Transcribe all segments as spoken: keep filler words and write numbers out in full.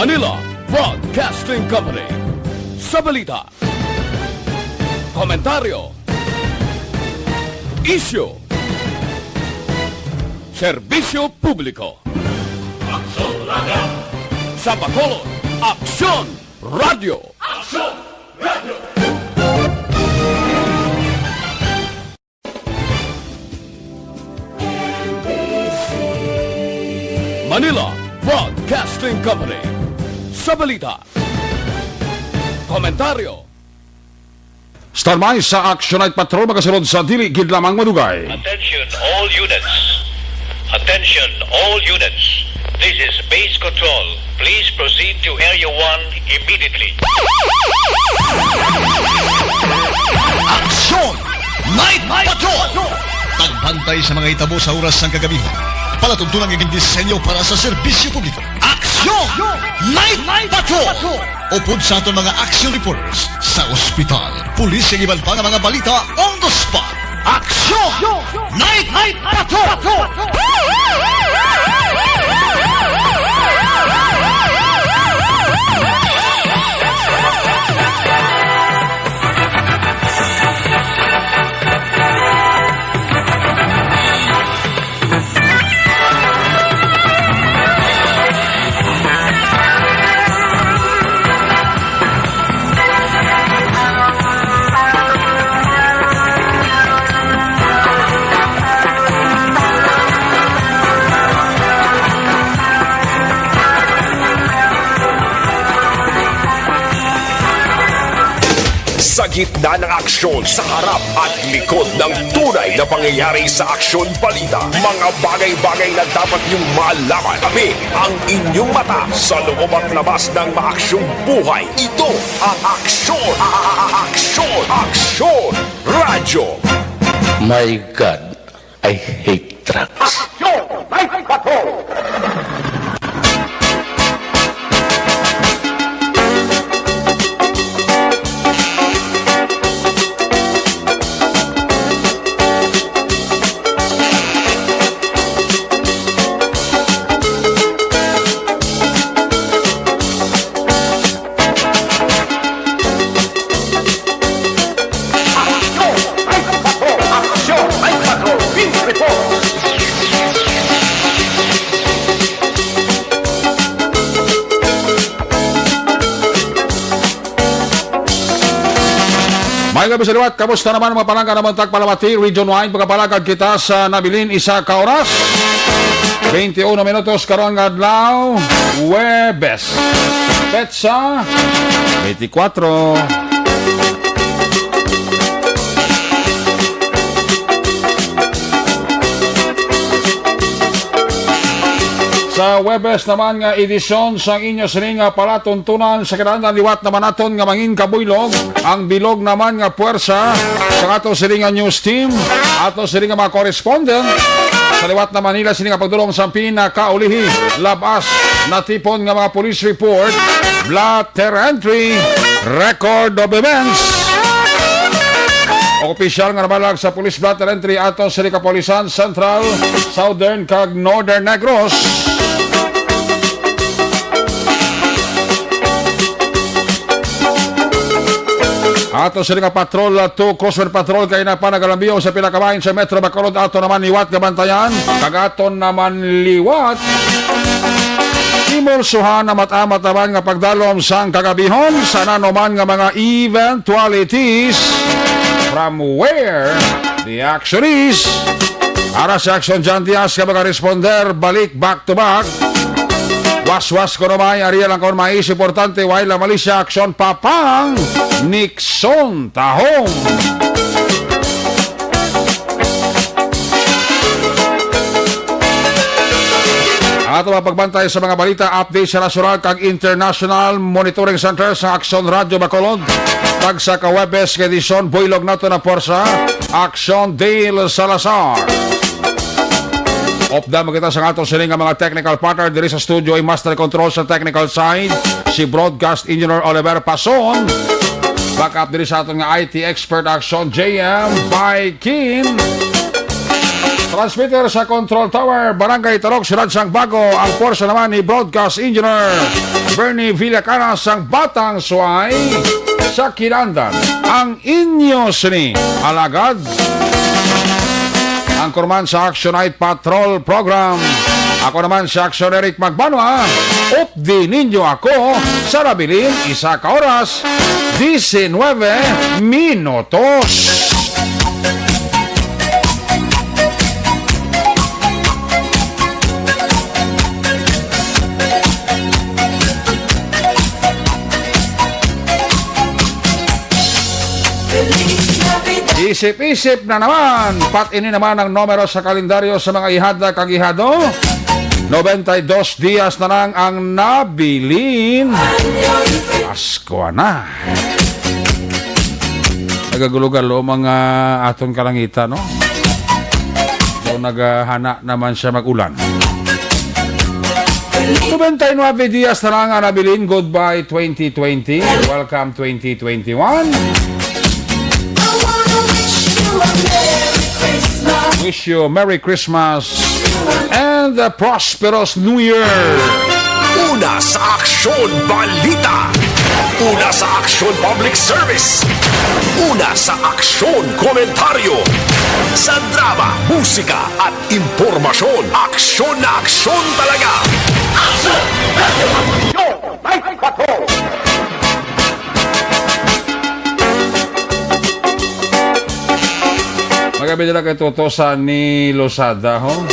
Manila Broadcasting Company. Sa balita, komentaryo, isyu, serbisyo publiko. Aksyon Radyo. Sa Bacolod, Aksyon Radyo. Aksyon Radyo. Manila Broadcasting Company. Sa balita, komentaryo. Standby sa Action Night Patrol, magasunod sa dili gid lamang madugay. Attention all units. Attention all units. This is Base Control. Please proceed to Area one immediately. Action! Night Patrol! Pagbantay sa mga hitabo sa oras sang kagabi. Palatuntunan nga gindisenyo para sa serbisyo publiko. Action! Night Patrol! Upod sa aton mga action reporters sa ospital, pulis, kag iban pa nga mga balita on the spot. Action! Night Patrol! Sa gitna ng aksyon, sa harap at likod ng tunay na pangyayari sa aksyon balita, mga bagay-bagay na dapat niyong malaman. Kami ang inyong mata sa loob at labas ng maaksyong buhay. Ito ang Aksyon, Aksyon, Aksyon Radyo. My God, I hate trucks. Aksyon! Night Patrol! Aksyon! Night Patrol! Aksyon! Night Patrol! Field Report! May gabi sa liwat. Kamusta naman, mga palangga naman, tagpalamati, region-wide, magapalagad kita sa nabilin, isa ka oras. Twenty-uno minutos karon nga adlaw, Huwebes. Petsa twenty-four. Sa Huwebes naman nga edisyon sang inyo sini nga palatuntunan, sa kinahanglan liwat naman naton nga mangin kabuylog, ang bilog naman nga puwersa sa ato sini nga news team, ato sini nga mga correspondent sa liwat na Manila, sini nga pagdulong sa pinakaulihi, labas natipon nga mga police report, blotter entry, record of events. Opisyal nga nabalag sa Police Blotter Entry ato sa Kapulisan Central, Southern kag Northern Negros. Ato sini nga Patrol two, Crossfire Patrol, kay na pa nagalambiyo sa pinakabahin sa Metro Bacolod. Ato naman liwat nga bantayan, kag ato naman liwat Timulsuhan, amat-amat naman nga pagdalom sang kagabihon sa nanuman nga mga eventualities. From where the action is. Ara sa Action John Diaz nga mga responder, balik back to back. Waswas ko naman, Ariel ang kaon mais, importante, while la Malaysia, Action Papang, Nixon, Tahong. Ato ang pagbantay sa mga balita, update sa nasyonal kag international monitoring center sa Aksyon Radyo Bacolod. Tagsa ka Huwebes nga edisyon, buylog nato na puwersa, Aksyon Dale Salazar. Upda mo kita sa ato sini nga mga technical partner diri sa studio, ay master control sa technical side, si broadcast engineer Oliver Pason. Backup diri sa aton nga I T expert Action, J M Baikin. Transmitter sa Control Tower, Barangay Tarok, Siyudad sang Bago. Ang pwersa naman ni Broadcast Engineer Bernie Villacanas sang Batang Suway sa Kinandan. Ang inyo sini, alagad. Ang kurman sa Action Night Patrol Program. Ako naman si Action Eric Magbanwa. Updi ninyo ako sa nabilin isa ka oras, diecinueve minutos. Isip-isip na naman, pat ini naman ang numero sa kalendaryo sa mga ihada kag ihado. Noventa y dos dias na lang ang nabilin. Pasko na. Nagagulugalo mga aton kalangitan, no? So, naghana naman siya mag-ulan. Noventa y nueve dias na lang ang nabilin. Goodbye twenty twenty. Welcome twenty twenty-one. Wish you a Merry Christmas and a prosperous New Year. Una sa Aksyon Balita. Una sa Aksyon Public Service. Una sa Aksyon Komentaryo. Sa drama, musika, at impormasyon, aksyon na aksyon talaga. Aksyon! Radyo Aksyon! Night Patrol! Magabi nila kay Toto sa ni Losada, ho?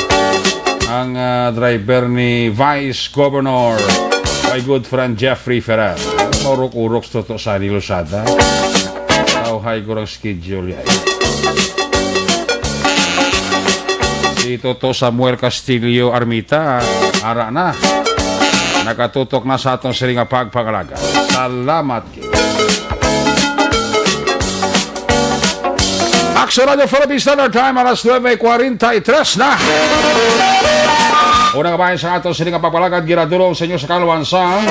Ang, ah, driver ni Vice Governor, my good friend Jeffrey Ferrer. Maurok-urok si Toto sa ni Losada. Tawhay ko lang schedule, yay. Si Toto Samuel Castillo Armita, ara na. Nakatutok na sa aton sini nga pagpangalaga. Salamat, King. Aksyon Radio Philippines Standard Time, alas nuebe kwarenta y tres na. Una nga bahin sa aton sini nga pagpangalaga, ginadulong sa inyo sa kaluwan sang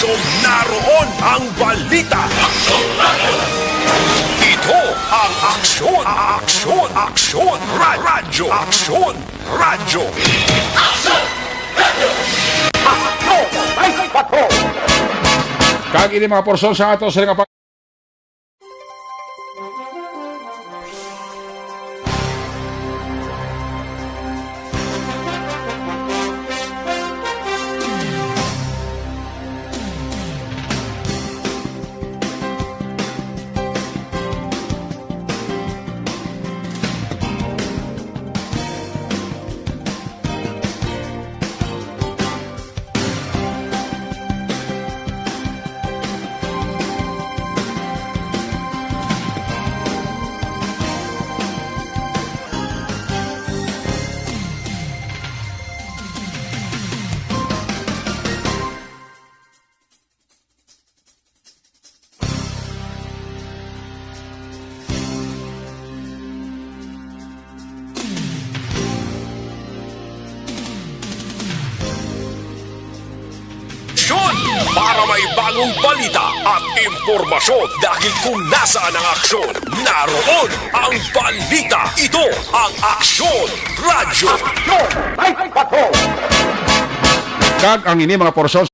So, naroon ang balita. Ito ang Aksyon, Aksyon, Aksyon, Ra-, Radyo, Aksyon, Radyo. Aksyon! Radyo! Aksyon! Night Patrol! Kag ini mga porsyon sa ato sa nga Aksyon! Para may bagong balita at impormasyon, dahil kung nasaan ang aksyon, naroon ang balita. Ito ang Aksyon Radyo. Aksyon! Night Patrol! Kag ang ini mga porsyon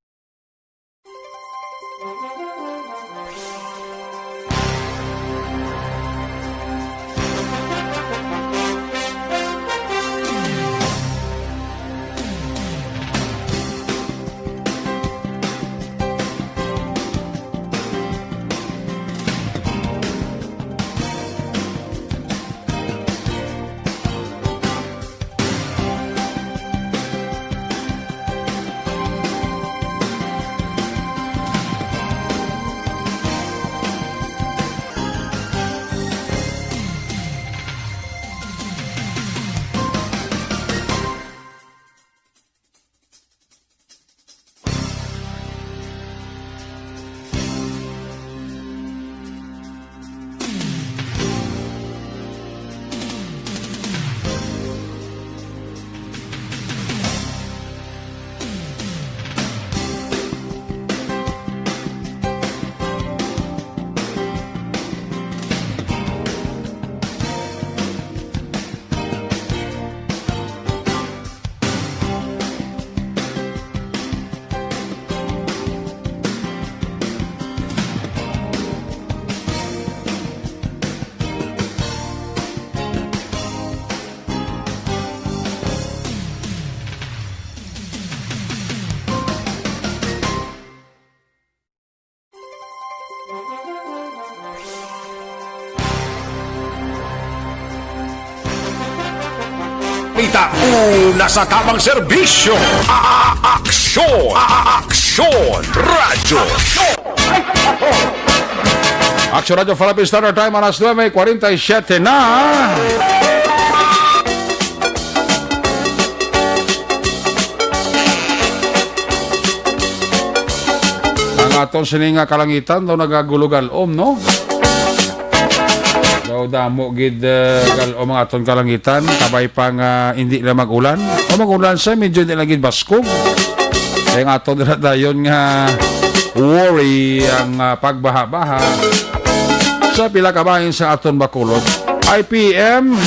Balita, una sa tamang serbisyo. A-, a-, aksyon. A-, a-, aksyon. Radyo. Aksyon Radyo Philippine Standard Time, alas nuebe kwarenta y siete na. Ang aton sini nga kalangitan daw nagagulo-galom, no? Daw damo gid, eh, galom ang aton kalangitan, kabay pa nga hindi na mag-ulan. O mag-ulan siya, medyo hindi lang gid baskog. Kaya nga aton na dayon nga worry ang, ah, pagbaha-baha sa pila ka bahin sa aton Bacolod. I P M,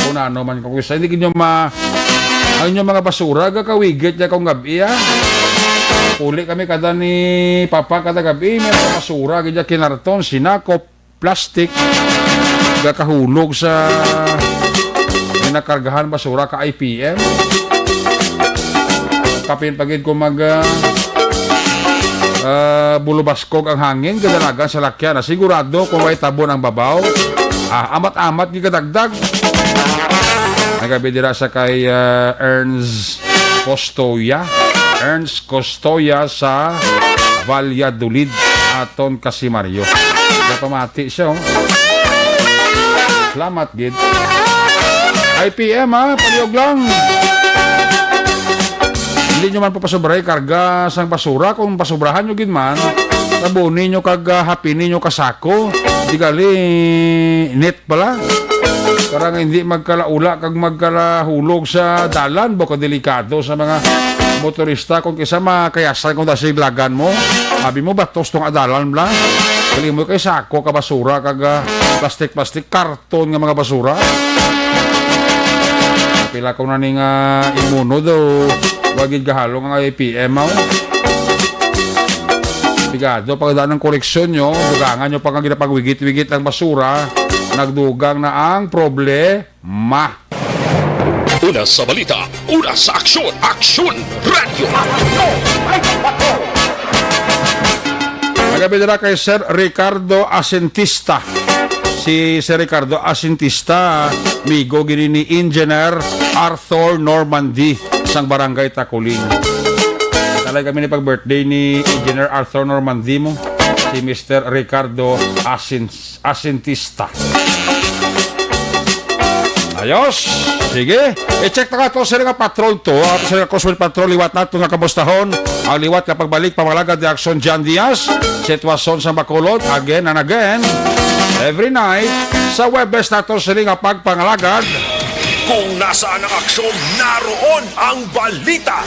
kung ano man kung isa, hindi gid nyo ma-, ang inyong mga basura, gakawigit niya kung gabi, ah. Puli kami kada ni Papa kada gabi, may mga basura, gid niya kinarton, sinakop, plastic, gakahulog sa ginakargahan basura ka I P M. Kapin pa gid kung mag, ah, ah, bulubaskog ang hangin, kadalagan sa lakyan. Ah, sigurado kung may tabon ang babaw. Ah, amat-amat gid kadagdag. Nagabi dira sa kay, ah, Ernst Costoya. Ernst Costoya sa Valladolid, aton kasimaryo. Napamati siya, oh. Salamat gid. I P M, ha, palihog lang. Hindi nyo man papasobray karga sang basura. Kung pasobrahan nyo gid man, tabuni nyo kag, ah, hapini nyo ka sako. Di gali, net pala. Para nga hindi magkalaula kag magkalahulog sa dalan, baka delikado sa mga motorista. Kung kisa makayasan kung dasig lagan mo, abi mo batos tong adalan bla. Dali mo kay sako ka basura kag, ah, plastic-plastic, karton nga mga basura. Pila ko na ning, ah, imuno daw, wagid gahalong ang I P M, aw. Pigado, pagdaan ng koleksyon nyo, dugangan nyo pa nga ginapagwigit-wigit ang basura, nagdugang na ang problema. Una sa balita, una sa aksyon, Aksyon Radyo. Nagabi dira kay Sir Ricardo Asintista. Si Sir Ricardo Asintista, migo gini ni Engineer Arthur Normandy sang Barangay Takuling. Talay kami ni pag-birthday ni Engineer Arthur Normandy mo, si Mister Ricardo Asins-, Asintista. Ayos. Sige. I-check na nga to, sir, nga patrol to. Ato, sir, nga Crosswind Patrol, liwat nato nga kamustahon ang liwat nga pagbalik, pamalagad ni Aksyon John Diaz. Sitwasyon sa Bacolod, again and again. Every night, sa Webes nato, sir, nga pagpangalagad. Kung nasaan ang aksyon, naroon ang balita.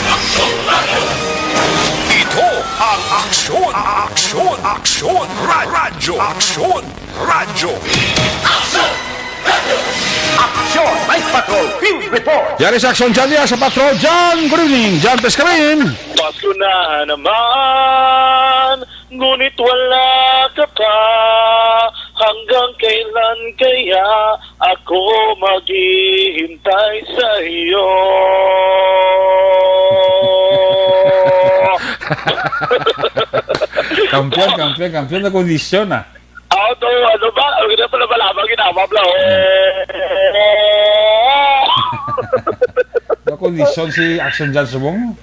Ito ang Aksyon, Aksyon, Aksyon, Ra-, Radyo, Aksyon, Radyo. Aksyon! Aksyon! May Patrol! Field Report! Yari sa Aksyon John Diaz sa Patrol. John, good evening. John Pescarin. Pasko na naman, ngunit wala ka pa. Hanggang kailan kaya ako maghihintay sa iyo? Kampiyon, kampiyon, kampiyon na kondisyon, ah. Aw, to, ano ba? Ang ganda pala, malaman, ginawa, bla, oh. Makondisyon si Action John Subong?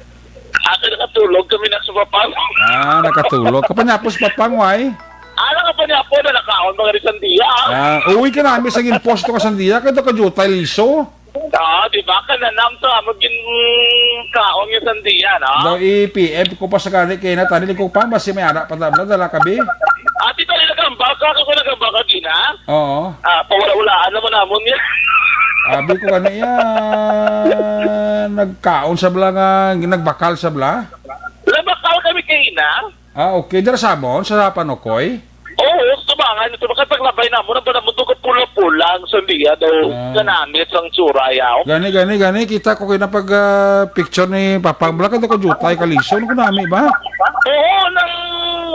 Ako nakatulog kami na sa Papang. Ah, nakatulog. Kapanyapos Papang, why? Ah, nakapanyapos na nakaon, mga risandiya. Ah, uwi ka namin sa ginposto ka sandiya. Kaya ka jutay liso. Ah, di ba? Kananam sa amo gin kaon nga sandiya, no? Daw i-P M ko pa sa gani kay na tani ko pa, basi may ara pa tabla, dala ka, bi? Ati tani nagambal ka, ako nagambal ka, Gina? Oo. Ah, pawala-walaan naman namon niya. Abi ko kaniya, nagkaon sa bla nga, nagbakal sa bla? Nabakal kami kay ina. Ah, okay. Dira sa amon, sa Panukoy? Oo, sa mga ano, sa mga paglabay namon, ang panamon to, kapula-pula ang sandiya daw, Ah. Kanangit sang tsura, yaw. Gani, gani, gani. Kita ko kayo na pag, ah, picture ni Papang Black, ano ko jutay, kaliso, ano ko nami ba? Oo, nang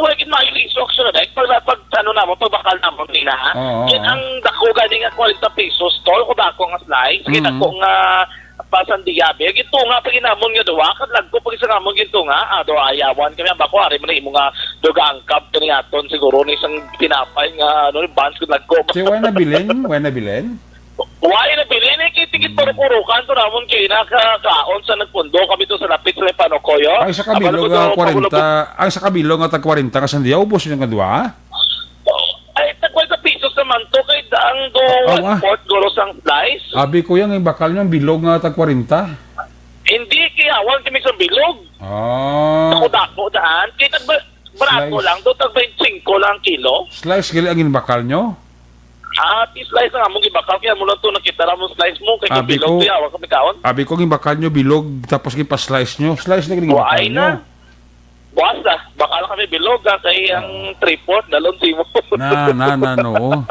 wagin mayo liso, actually, dahil pag, pag, ano namon, pagbakal namon, Gina. Oo, Yan oo. Ang dako gani nga kwarenta pesos, tol, ko dako nga slice. Yan Mm. Ako nga pasandiya, be. Gintunga pa ginamon nga duwa, kadlagko pa sa ngamon gintunga. Ah, duwa ayawan kami, ang bako, ari man imo nga duga ang kab kani aton, siguro ni isang tinapay nga, ano, ni Bans, kadlagko. Si wala nabilin? Wala nabilin? Wala nabilin, eh, kay Gid parukurukan to namon kay nakakaon sa nagpundo kami to sa lapit sa Panukoy, oh. Ang isa ka bilog nga kwarenta, ang isa ka bilog nga tag kwarenta nga sandiya, ubos yun nga duha? Oh, ay, tag kwarenta pesos naman to, kay ang do Oo, ah. one-fourth guro sang slice. Abi ko, yang bakal nyo, ang bilog nga tag kwarenta. Hindi, kay awan kami sa bilog. Ah. Dako-dako daan. Kay tag ba-, barato Slice. lang to, tag twenty-five lang ang kilo. Slice gali ang ginbakal nyo? Ah, ti slice ang among gibakal, kaya mo lang to nakita ra mo slice mo, kay kung Abi bilog ko, to, yawa kami kaon. Abi ko, ginbakal nyo bilog, tapos ginpa-slice nyo. Slice na gali Wa, ginbakal ay nyo. na. Buwas na, bakal kami bilog, ah, kay ang Oo. three-fourth, dalon simo. Na, na, na, no.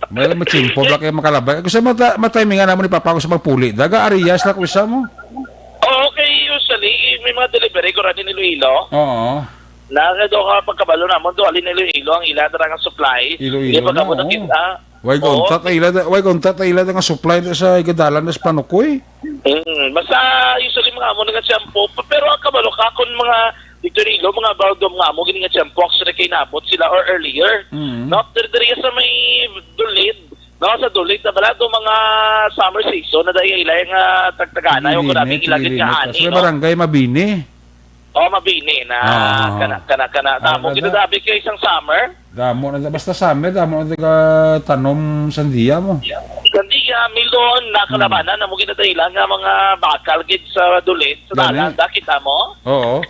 May, may tsimpo ba kayo makalabay? Gusto mo ta-, matimingan naman ni Papa ko sa magpuli. Daga, Arias lang ko isa mo. Oo, kay usually, may mga delivery ko rin in Iloilo. Oo. Na, kaya doon ka pagkabalo namon, doon, alin Iloilo, ang ila, dara nga supply. Iloilo Hindi pa na, ka mo oo. nakita. Way Oo. gontat ay ila, way gontat ay ila nga supply na sa igadalan na sa Panukoy. Mm, basta usually mga amo nga tiyempo, p-, pero ang kabalo ka kung mga dito Iloilo, mga bago mga amo gini nga tiyempo, actually kay nabot sila or earlier. Mm. No, pero diri sa may Dulid, no, sa Dulid na bala do mga summer season na dahil ila nga tagtagana yung Ililit, grabe ilagit nga ililit. ani, Sa no? barangay Mabini. Oh, Mabini na Ah. kana, kana, kana. Ah, Damo kada- ginagrabe kayo isang summer. Damo na, basta summer, damo na taga tanom sandiya mo. Sandiya, milon, na Hmm. kalabanan, na mo ginadailan nga mga bakal gid sa Dulid, sa Gani. dalan, da, kita mo? Oo.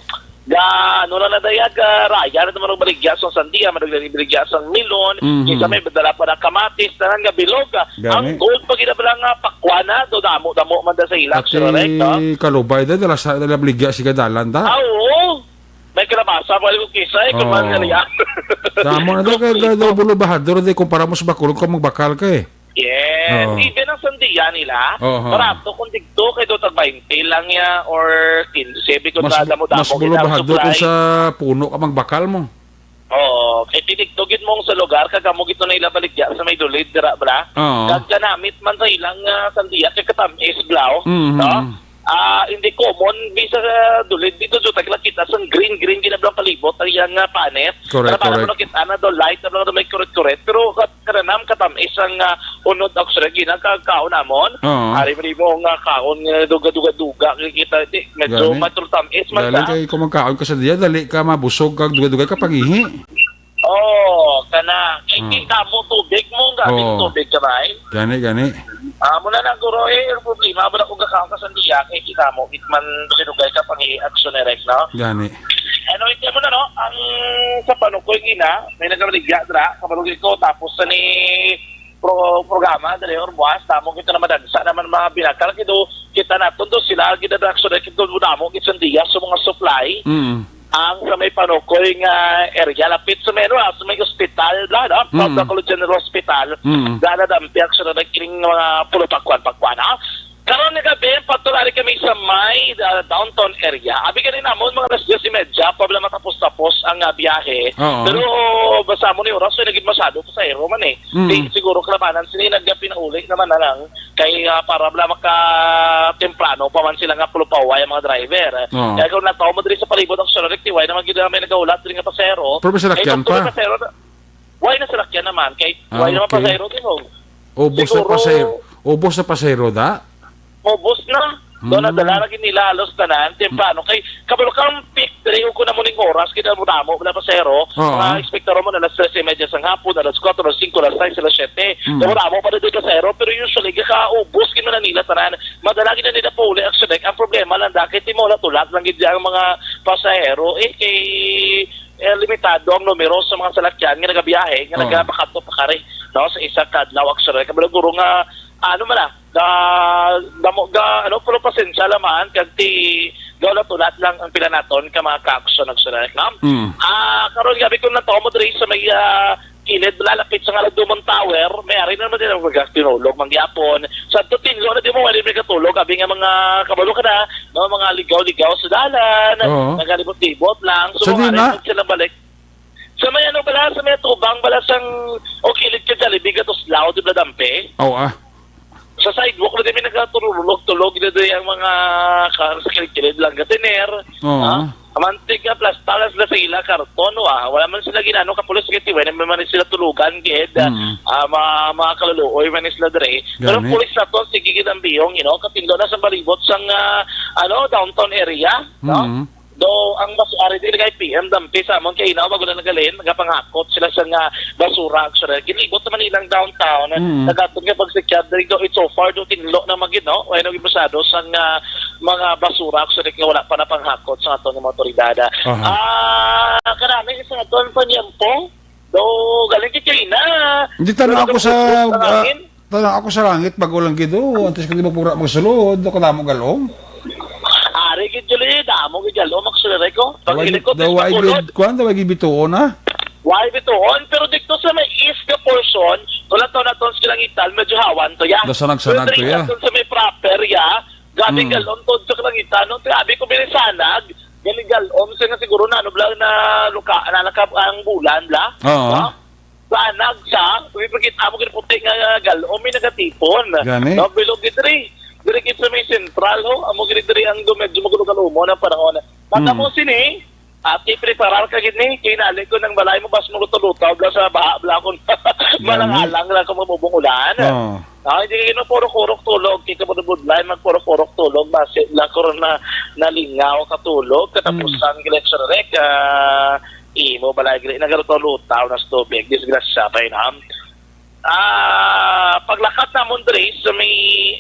Ga, ano na na dayag, ah, raya na naman ang baligya sa sandiya, madagdag baligya sa milon, Mhm. kinsa may dala pa na kamatis, tanan nga bilog, ah. Gani. Ang gold pa gid na pala nga pakwan na, do damo-damo man da sa ilak, Pati sir, correct, no? Kalubay da, dala sa, dala baligya sa igadalan da. Ah, oo. May kalabasa, wala ko kisa, eh, kung Oo. man nga niya. Damo na daw, kay, kay, daw, bulo bahador, di, kumpara mo sa Bacolod, kung magbakal ka, eh. Yes. Oo. Even ang sandiya nila, Oo. barato kung digto, kay do tag twenty lang niya, or quince, because Mas, madamo-damo mas bulo gid ang bahador kung supply. sa puno ka magbakal mo. Oo. Kay tinigto gid mong sa lugar, kag amo gid to na ila baligya sa may Dulid, dira, bala. Oo. Kag kanamit man sa ilang, ah, sandiya, kay katamis, blaw, Mhm. no? Ah, hindi common, bisa sa Dulid, dito jud tagla kita sang green, green, ginablang palibot, ang iyang, ah, panis. Correct, Para, para correct. mo nakita na do light, na lang may kuret-kuret. Pero kat-, kananam, katamis ang, ah, unod ako sa ginagkakaon namon. Oo. Ari mo nga kaon nga duga-duga-duga, kay kita, di, medyo Oo, ni. matultamis man Dali sa. kay kung magkaon ka sa diya, dali ka mabusog kag dugay-dugay ka pangihi. Oh, kana. Kay Hmm. kita mo tubig mo, gamit Oo. tubig ka ba, eh? Gani, gani. Ah, muna na, guro, eh, yung problema, wala kong gakaon ka sa diya, kay kita mo, gitman sinugay ka pang i-action direct, no? Gani. Ano, hindi mo na, no? Ang sa Panukoy, gina, may nagamaligya, dra, kamalugay ko, tapos sa ni pro-, programa, dali, or buwas, tamo, kita na madansa naman mga binakal, kito, kita naton do sila, gina-action direct, kito, damo, gitsan diya, sa mga supply. Mm. Ang sa may Panukoy nga area, lapit sa may, ano, ah, sa may ospital, bla, no? Mm. Sa Bacolod General Hospital, Mm. dala dampi ang sunod ang kining mga pulo pagkuan, pagkuan, ha? Karon nga gabi, patulari kami sa may, ah, downtown area. Abi gani namon, mga alas diyes y media, pa bala matapos-tapos ang, ah, biyahe. Oo. Pero, basta mo ni oras, so, naging masyado pasahero man, eh. Mm. Di, siguro, kalabanan sini, nagpinauli naman na lang. Kay, ah, para bala maka temprano pa man sila nga pulupaway ang mga driver. Oo. Kaya kung nataw mo diri sa palibot ang Solarec, di, why naman gid may nagahulat diri nga pasero? Pero may salakyan Kay kung pa. may pasero na, why na salakyan naman? Kay Ah, why naman okay. pasero din, oh? Ubos na Siguro pasero. Ubos na pasero, da? Ubos na. Doon na Hmm. dala lagi nila halos tanan, temprano. Kay kabalo ka ang peak diri, kung na muning oras, kita mo damo, wala pasero. Oo. Mga ekspektaro mo na alas tres y media sang hapon, alas kuwatro, alas singko, alas sais, alas siyete. Mm. Damo-damo pa rin yung pasero, pero usually, kakaubos gid man nila tanan. Madala gid na nila pauli, actually. Ang problema lang, dahil di mo wala tulat lang gid ang mga pasahero, eh, kay, eh, limitado ang numero sa mga salakyan nga nagabiyahe, nga Oo. nagapakadto pa kari, no, sa isa ka adlaw, actually. Kabalo guro nga, ano man na, da-, damo ga, ano, pero pasensya lang man, kag ti, gawlat-ulat lang ang pila naton ka mga ka-action, actually, no? Mm. Ah, karon gabi kung nataw mo diri sa may, ah, kilid, lalapit sa nga Dumon Tower, may ari na naman din ang mga tinulog, mangyapon. Sa to, tinlo na di mo, wala may katulog, abi nga mga kabalo ka na, no, mga ligaw-ligaw sa dalan, Oo. nagalibot-libot lang. So, Sa mga di na? ari na sila balik. Sa may ano bala, sa may tubang bala sang, o kilid ka Jollibee, Gatuslao, di ba, Dampe? Oo, ah. Sa Sa sidewalk na din may nagkatulog-tulog na din ang mga cars, kilid-kilid lang gatiner. Oo. Ha? Amantig ka, plastalan sila sa ila, karton, wa. Wala man sila ginano ka pulis, kay tiway na man sila tulugan, gid. Mm. Ah, mga, mga kaluluoy man sila dire. Pero Gani. Pulis na to, sige, gid ang biyong, you know, katindog na sa balibot sang, ah, ano, downtown area, no? Mm. Do, ang mas ari din kay P M dampi sa amon kay inaw, bago na nagalin, nagapanghakot sila sa nga basura, actually. Ginibot naman ilang downtown, Mm. nagatong nga pagsikyab, diri do, it's so far, do, tinlo na magid, no? Wala nang imusado sa nga mga basura, actually, nga wala pa napanghakot sa aton nga mga otoridad. Aha. Ah, karami sa aton panyempo, do, galing kay China. Hindi, tanaw Pero ako sa, kapos sa ah, hangin. Tanaw ako sa langit, bago lang gid, oh. Antes ko di magpura magsulod, ako damo galom. Ari gid, Julie, damo gid galom, magsulod ko. Pag Daw ay, ilikot, daw is ay makulod. gid, kwan, daw ay gid bituon, ha? Why bituon? Pero dito sa may east nga portion, wala to na to sa Kilangitan, medyo hawan to, ya. Dasanag-sanag Pero to, ya. dito sa may proper, ya, grabe Mm. galom to sa Kilangitan, no? Grabe ko binisanag, gani galom, sa nga siguro na, ano, bla, na luka, na nakab-, ang bulan, bla? Oo. No? Sa anag sa, ipakita mo gid puti nga galom, may nagatipon. Gani? No, bilog gid diri. Diri gid sa may sentral, ho. Amo gid diri ang do medyo magulo-galumo na panahon. Pagka Mm. mo sini, ati, preparar ka gid ni. Kinali ko ng balay mo, bas mo lutaw-lutaw, bla sa baha, bla kung Gani? malang-alang lang kung mamubong ulan. Oo. Ah, hindi gid mo puro-kurok tulog, kay kabudbudlay, magpuro-kurok tulog, basi la ko na nalingaw ka tulog, katapos Mm. ang election rek, ah, imo balay gid, nagarutaw-lutaw na sa tubig, disgrasya pa yun, ha? Ah, paglakat namon diri sa may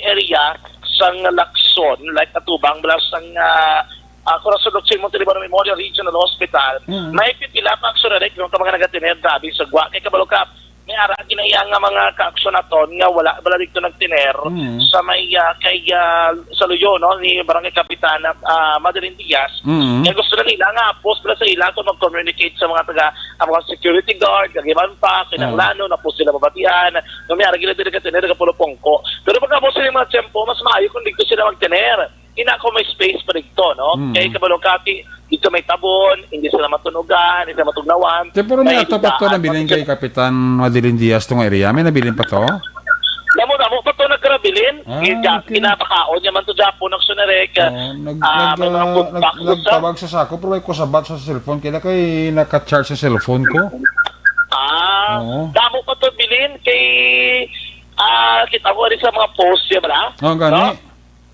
area sang Lacson, like atubang bala sang, ah, ah, Corazon Doctor Montalibano Memorial Regional Hospital, Mm. may pipila pa ang surerek ng mga nagatinig grabe sa gwa. Kay kabalo ka, may ara ginaiya nga mga kaaksyon naton nga wala bala dito nagtiner Mm. sa may, ah, kay, ah, sa luyo, no, ni Barangay Kapitan, ah, Madeline Diaz. Mm. Kaya gusto na nila nga apos bala sa ila kung mag-communicate sa mga taga, ang mga security guard, kag iban pa, kinahanglanon, Ah. na po sila mabatian. No, may ara gila diri ka tener, ka pulo pongko. Pero pag apos sa mga tiyempo, mas maayo kung dito sila magtener. Ina ko may space pa dito, no? Mm. Kaya kabalo ka, ki-, dito may tabon, hindi sila matunugan, hindi sila matugnawan. Te, pero may May ato pa to higaan, nabilin mga kay Kapitan Madeline Diaz tong area. May nabilin pa to? Damo-damo pa to nagkarabilin. Ah, Kaya okay. Kinapakaon niya man to Japon, ang sunarek. Oh, nag-, Ah, nag-, may mga ah, food nag-, pack sa nagtawag sa sako, pero may kusabat sa cellphone. Kaya kay naka-charge sa cellphone ko. Ah, Oo. Damo pa to bilin kay, ah, kita mo rin sa mga post, di ba? Oh, gani. No?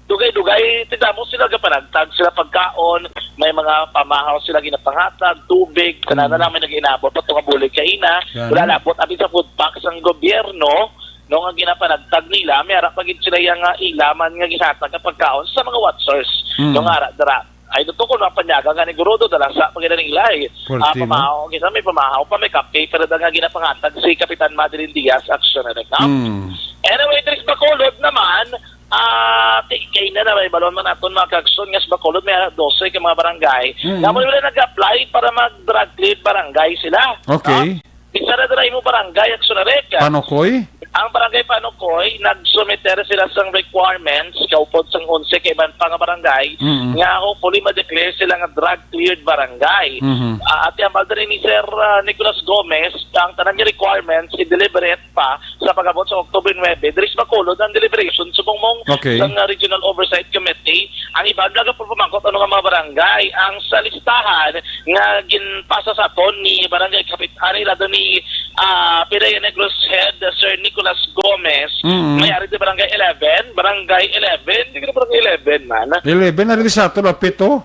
Dugay-dugay, tignan mo sila, gapanagtag sila pagkaon, may mga pamahaw sila ginapangatag, tubig, tanan na Mm. lang may nag-inabot pa tunga bulig kaina, Gani. wala labot, abi sa food pack sang gobyerno, no, nga ginapanagtag nila, may ara pa gid sila yang, ah, ilaman nga gisatag nga pagkaon sa mga watchers, Mm. no, nga ara dira. Ay, dito ko napanyaga nga ni Gurudo, dalasa pa gid ang ilay. Forty, Ah, no? Pamahaw, kita may pamahaw pa, may kape, pero da nga ginapangatag si Kapitan Madeline Diaz, aksyon na nagkam. Mm. Anyway, Dres Bacolod naman, ah, ti-, kay na na may balon man aton mga kagson nga sa Bacolod, may dose ka mga barangay. Mm. Nga mo wala nag-apply para mag-drug cleared barangay sila. Okay. No? Isa na dira imo barangay, aksyon na rin. Panokoy? Ang barangay Panokoy, nagsumiter sila sang requirements, kaupod sang onse ka iban pa nga barangay, Mm. nga hopefully ma-declare sila nga drug cleared barangay. Mhm. Ah, ati ang balda ni Sir, ah, Nicolas Gomez, ang tanan nga requirements, i-deliberate pa sa pag-abot sa October nuebe. Diri sa Bacolod ang deliberation subong mong Okay. sang, ah, Regional Oversight Committee. Ang iban lang ang pagpamangkot ano nga mga barangay. Ang sa listahan nga ginpasa sa aton ni Barangay Kapit-, ani lado ni, ah, Pirayo Negros Head, Sir Nicolas Gomez, Mm. may ari di Barangay eleven, Barangay eleven, di ka na Barangay eleven man. Eleven, ari sa ato, lapit, oh.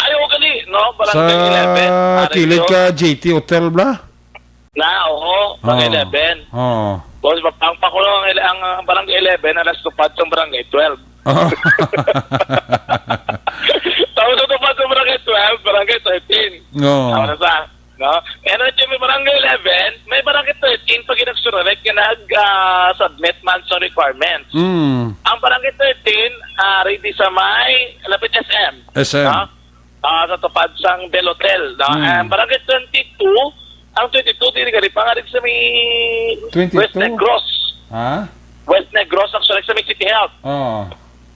Ay, oo, gali, no? Barangay Sa eleven, ari kilid yun. Ka J T Hotel, bla? Na, oo, Barangay Oh. eleven. Oh. Boss, mapangpakulo ang ele-, ang, ah, Barangay eleven, alas tupad sa Barangay twelve. Oh. Tapos sa tupad sa Barangay twelve, Barangay thirteen. Oh. Ano sa? No? Pero ito may Barangay eleven, may Barangay thirteen pag inagsurarek nga nag, ah, submit man sa requirements. Mm. Ang Barangay thirteen, ah, ready sa may lapit S M. S M. No? Ah, sa tupad sang Bell Hotel, no? Mm. Ang Barangay twenty-two, ang twenty-two, dili ka rin pangarig sa may twenty-two? West Negros. Ha? West Negros, actually, sa may City Health. Oo.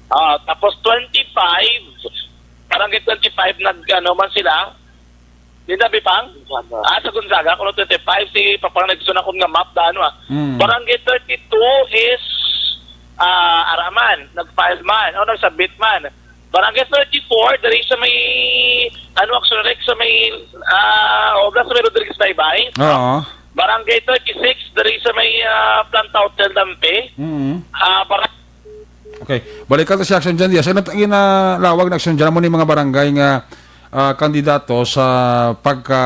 Ah, tapos twenty-five, Barangay twenty-five, nag, ano man sila, di na, Bipang? Gonzaga. Ah, sa Gonzaga, kuno twenty-five, si Papang nagsunakon nga map, da, ano, ah. Mm. Barangay thirty-two is ah, ara man, nag-file man, o nag-submit man. Barangay thirty-four, diri sa may, ano, Action Rec, sa may, ah, obra sa may Rodriguez Baybay. Oo. Barangay thirty-six, diri sa may, ah, Planta Hotel Dampi. Mm. Ah, barang- Okay. Balikan ta si Action Jan Diaz. Ano ang ginalawag na Action Jan? Amo ni mga barangay nga, ah, kandidato sa pagka,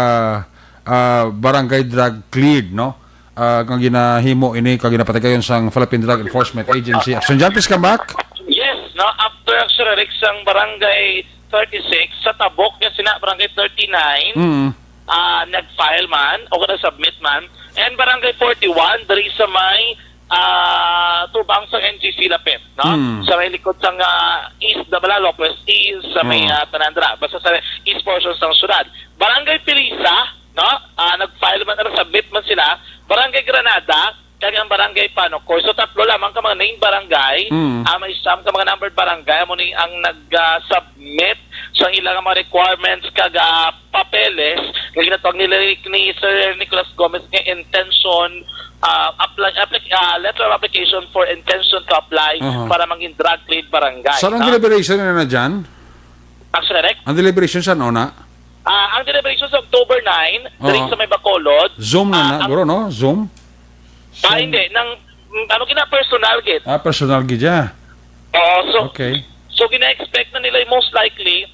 ah, barangay drug cleared, no? Ah, kang ginahimo ini, kang ginapatigayon sang Philippine Drug Enforcement Agency. Action Jan, please come back. Yes, no? After Action Rec sang barangay thirty-six, sa Tabok, nga sina barangay thirty-nine, Mm. ah, nag-file man o nag-submit man. And barangay forty-one, diri sa may, ah, tubang sa N G C lapit, no? Mm. Sa may likod sang, ah, East Dabalalo, West East, sa may, Mm. ah, Tanandra, basta sa east portion sang syudad. Barangay Pilisa, no? Ah, nag-file man, nag-submit man sila. Barangay Granada, kag ang Barangay Panukoy. So, tatlo lamang ka mga named barangay, Mm. ah, may siyam ka mga numbered barangay, amo ni ang nag-submit sa ilang mga requirements kag, ah, papeles nga ginatawag nila ni Sir Nicolas Gomez nga intention, ah, apply, applic-, ah, letter of application for intention to apply Aha. para mangin drug cleared barangay, Saan ang no? deliberation na na dyan? Action Direct? Ang deliberation sa una? Ah, ang deliberation sa October nine, diri Oo. sa may Bacolod. Zoom na Ah, na, ang bro, no? Zoom? Ah, Zoom. hindi. Nang, mm, ano, kina personal gid. Ah, personal gid siya. Oo, so, Okay. so gina-expect na nila, most likely,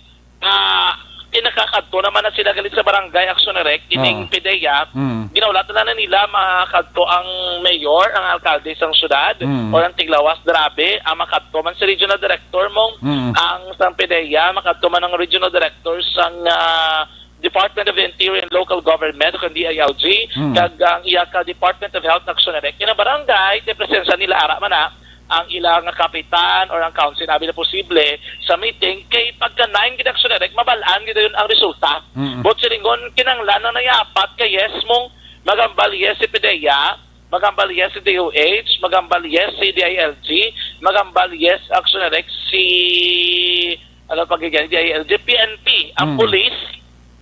ah, kinakakadto naman na sila galit sa barangay Action Direct, ining Oo. PDEA, Mm. ginaulat na na nila makakadto ang mayor, ang alkalde sang syudad, Mm. o ang tiglawas, grabe, ang makadto man si regional director mong Mm. ang sang PDEA, makadto man ang regional director sang, ah, Department of Interior and Local Government, o kang D I L G, Hmm. kag ang iya ka Department of Health Action Direct. Kina barangay, ti presensya nila ara man na ang ila nga kapitan or ang council, abi na posible sa meeting, kay pagka nine gid Action Direct, mabal-an gid yun ang resulta. Mm. But silingon, kinanglan na nayapat kay yes mong magambal, yes si PDEA, magambal, yes si D O H, magambal, yes si D I L G, magambal, yes Action Direct si, ano pa gid yan, D I L G, P N P, ang Mm. police,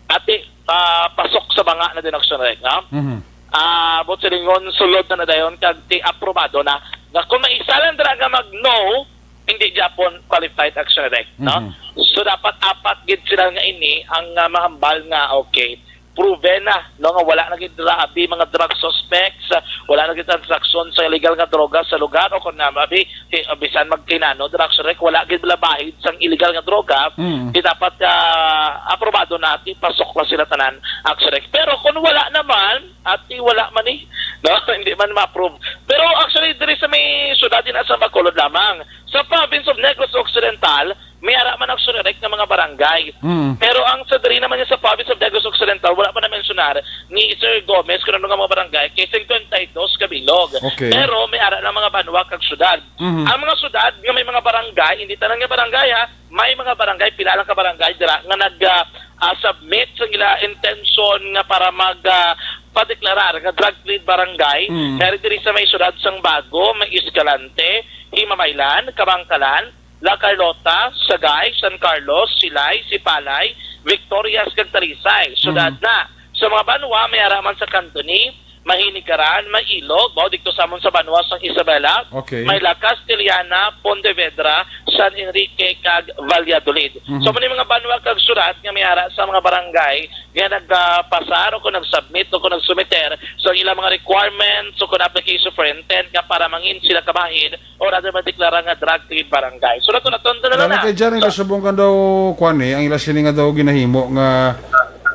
ati, ah, pasok sa banga na din Action Direct, no? Mhm. Ah, but silingon, sulod na na dayon, kag ti aprobado na. Nga kung may isa lang dira nga mag-no, hindi gyapon qualified Action Direct, no? Mhm. So, dapat apat gid sila nga ini ang, ah, mahambal nga, okay, proven na, no, nga wala na gid dira abi mga drug suspects, ah, wala na gid transaksyon sa illegal nga droga sa lugar, o kung na, abi, ti-, bisan magtinano dira, Action Direct, wala gid labahid sang illegal nga droga, Mm. di dapat, ah, aprobado na, ti pasok na sila tanan, Action Direct. Pero kung wala naman, ati wala man ni, no? Hindi man ma-approve. Pero actually, diri sa may syudad din sa Bacolod lamang. Sa province of Negros Occidental, may ara man Action Direct nga mga barangay. Mm. Pero ang sa diri naman niya sa province of Negros Occidental, wala pa na-mensionar ni Sir Gomez kung ano nga mga barangay, kay fifty-two ka bilog. Okay. Pero may ara na mga banwa kag syudad. Mhm. Ang mga syudad nga may mga barangay, hindi tanan nga barangay ha, may mga barangay, pila lang ka barangay dira nga nag, ah, ah, submit sa ila intention nga para mag, ah, padeklarar nga drug cleared barangay. Mm. Meron diri sa may syudad sang Bago, may Escalante, Himamaylan, Kabankalan, La Carlota, Sagay, San Carlos, Silay, Sipalay, Victorias, kag Talisay. Syudad Mm. na. Sa mga banwa, may ara man sa Cantoni, Mahinigaran, Mailog, mao didto sa amon sa banwa sang Isabela, Okay. may La Castellana, Pontevedra, San Enrique, kag Valladolid. Mhm. So, mao ni mga banwa kag syudad nga may ara sa mga barangay nga nagpasar o kung nag-submit o kung nagsumiter sa ilang mga requirements o kung application for intent nga para mangin sila kabahin or other madeklara nga drug cleared barangay. So, nato, nato, nato na Lalo na. Kay Jan, ang So, subong ka daw, kwan eh, ang ila sini nga daw ginahimo nga,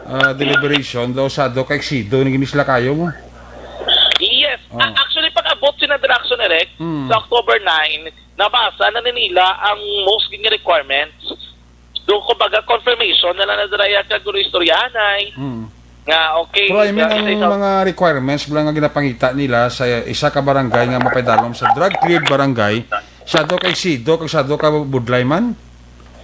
ah, deliberation daw sa daw ka exido, naging sila kayo mo. Yes. Oh. A-, actually, pag-abot sina Dira Action Direct Mm. sa October nine, nabasa na ni nila ang most gid nga requirements. Do, kumbaga, confirmation na lang na dira ya kag gulo istoryahanay. Mm. Nga, okay, Pero I mean, nga ang isa, isa mga requirements bala nga ginapangita nila sa isa ka barangay nga mapadalom sa drug-cleared barangay, siya daw kay sido, kag siya daw ka budlay man?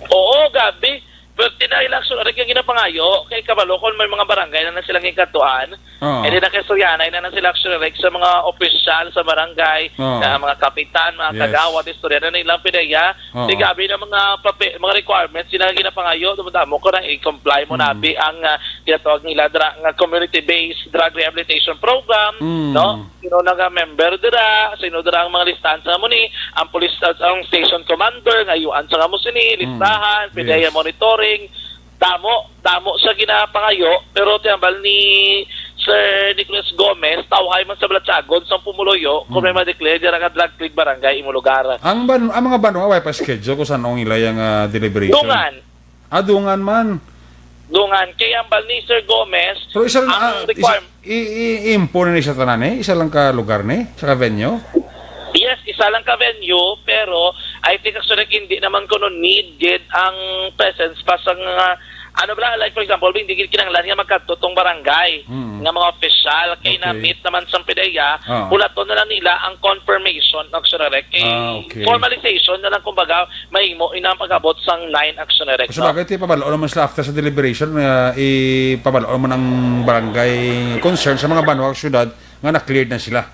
Oo, gabi. Pero tinay lang, Action Rec, ang ginapangayo, kay kabalo kung may mga barangay na na silang gikadtuan, Oo. Eh, di na kay Suyanay na na sila, Action Rec, sa mga opisyal sa barangay, Oo. na mga kapitan, mga Yes. kagawad, istorya na nilang pineya. Oo. Di gabi na mga pape-, mga requirements, sila ginapangayo, damo ko na i-comply mo Mm. nabi ang, ah, ginatawag nila dra-, nga community-based drug rehabilitation program, Mm. no? Sino nga member dira, sino dira ang mga listahan sa mo ni, ang police, ang station commander, nga ayuan sa nga mo sini, Mm. listahan, pineya Yes. monitoring, damo, damo sa ginapangayo, pero ti hambal ni Sir Nicholas Gomez, tawhay man sa balatyagon sang pumuluyo kung may Mm. ma-declare dira nga drug-cleared barangay imo lugar. Ang ban-, ang mga banwa, way pa schedule kung san-o ang ila yang, ah, deliberation? Dungan. Ah, dungan man. Dungan. Kay hambal ni Sir Gomez, Pero isa lang, ang ah, isa, requirem- i-, i-, i-impo na ni sa tanan, eh? Isa lang ka lugar, ni? Sa ka venue? Yes, isa lang ka venue, pero I think, actually, hindi naman kuno need gid ang presence pa sa nga, ano ba, like, for example, hindi gid kinahanglan nga magkadto tong barangay Mm. nga mga opisyal, kay Okay. na-meet naman sa pineya, Ah. hulaton na lang nila ang confirmation, actually, kay Ah, okay. formalization na lang, kumbaga, mahimo ina ang pag-abot sang nine, actually, no? Sabagay, ti pabalo naman sila after sa deliberation, ah, ipabalo naman ang barangay concern sa mga banwa, syudad, nga na-cleared na sila.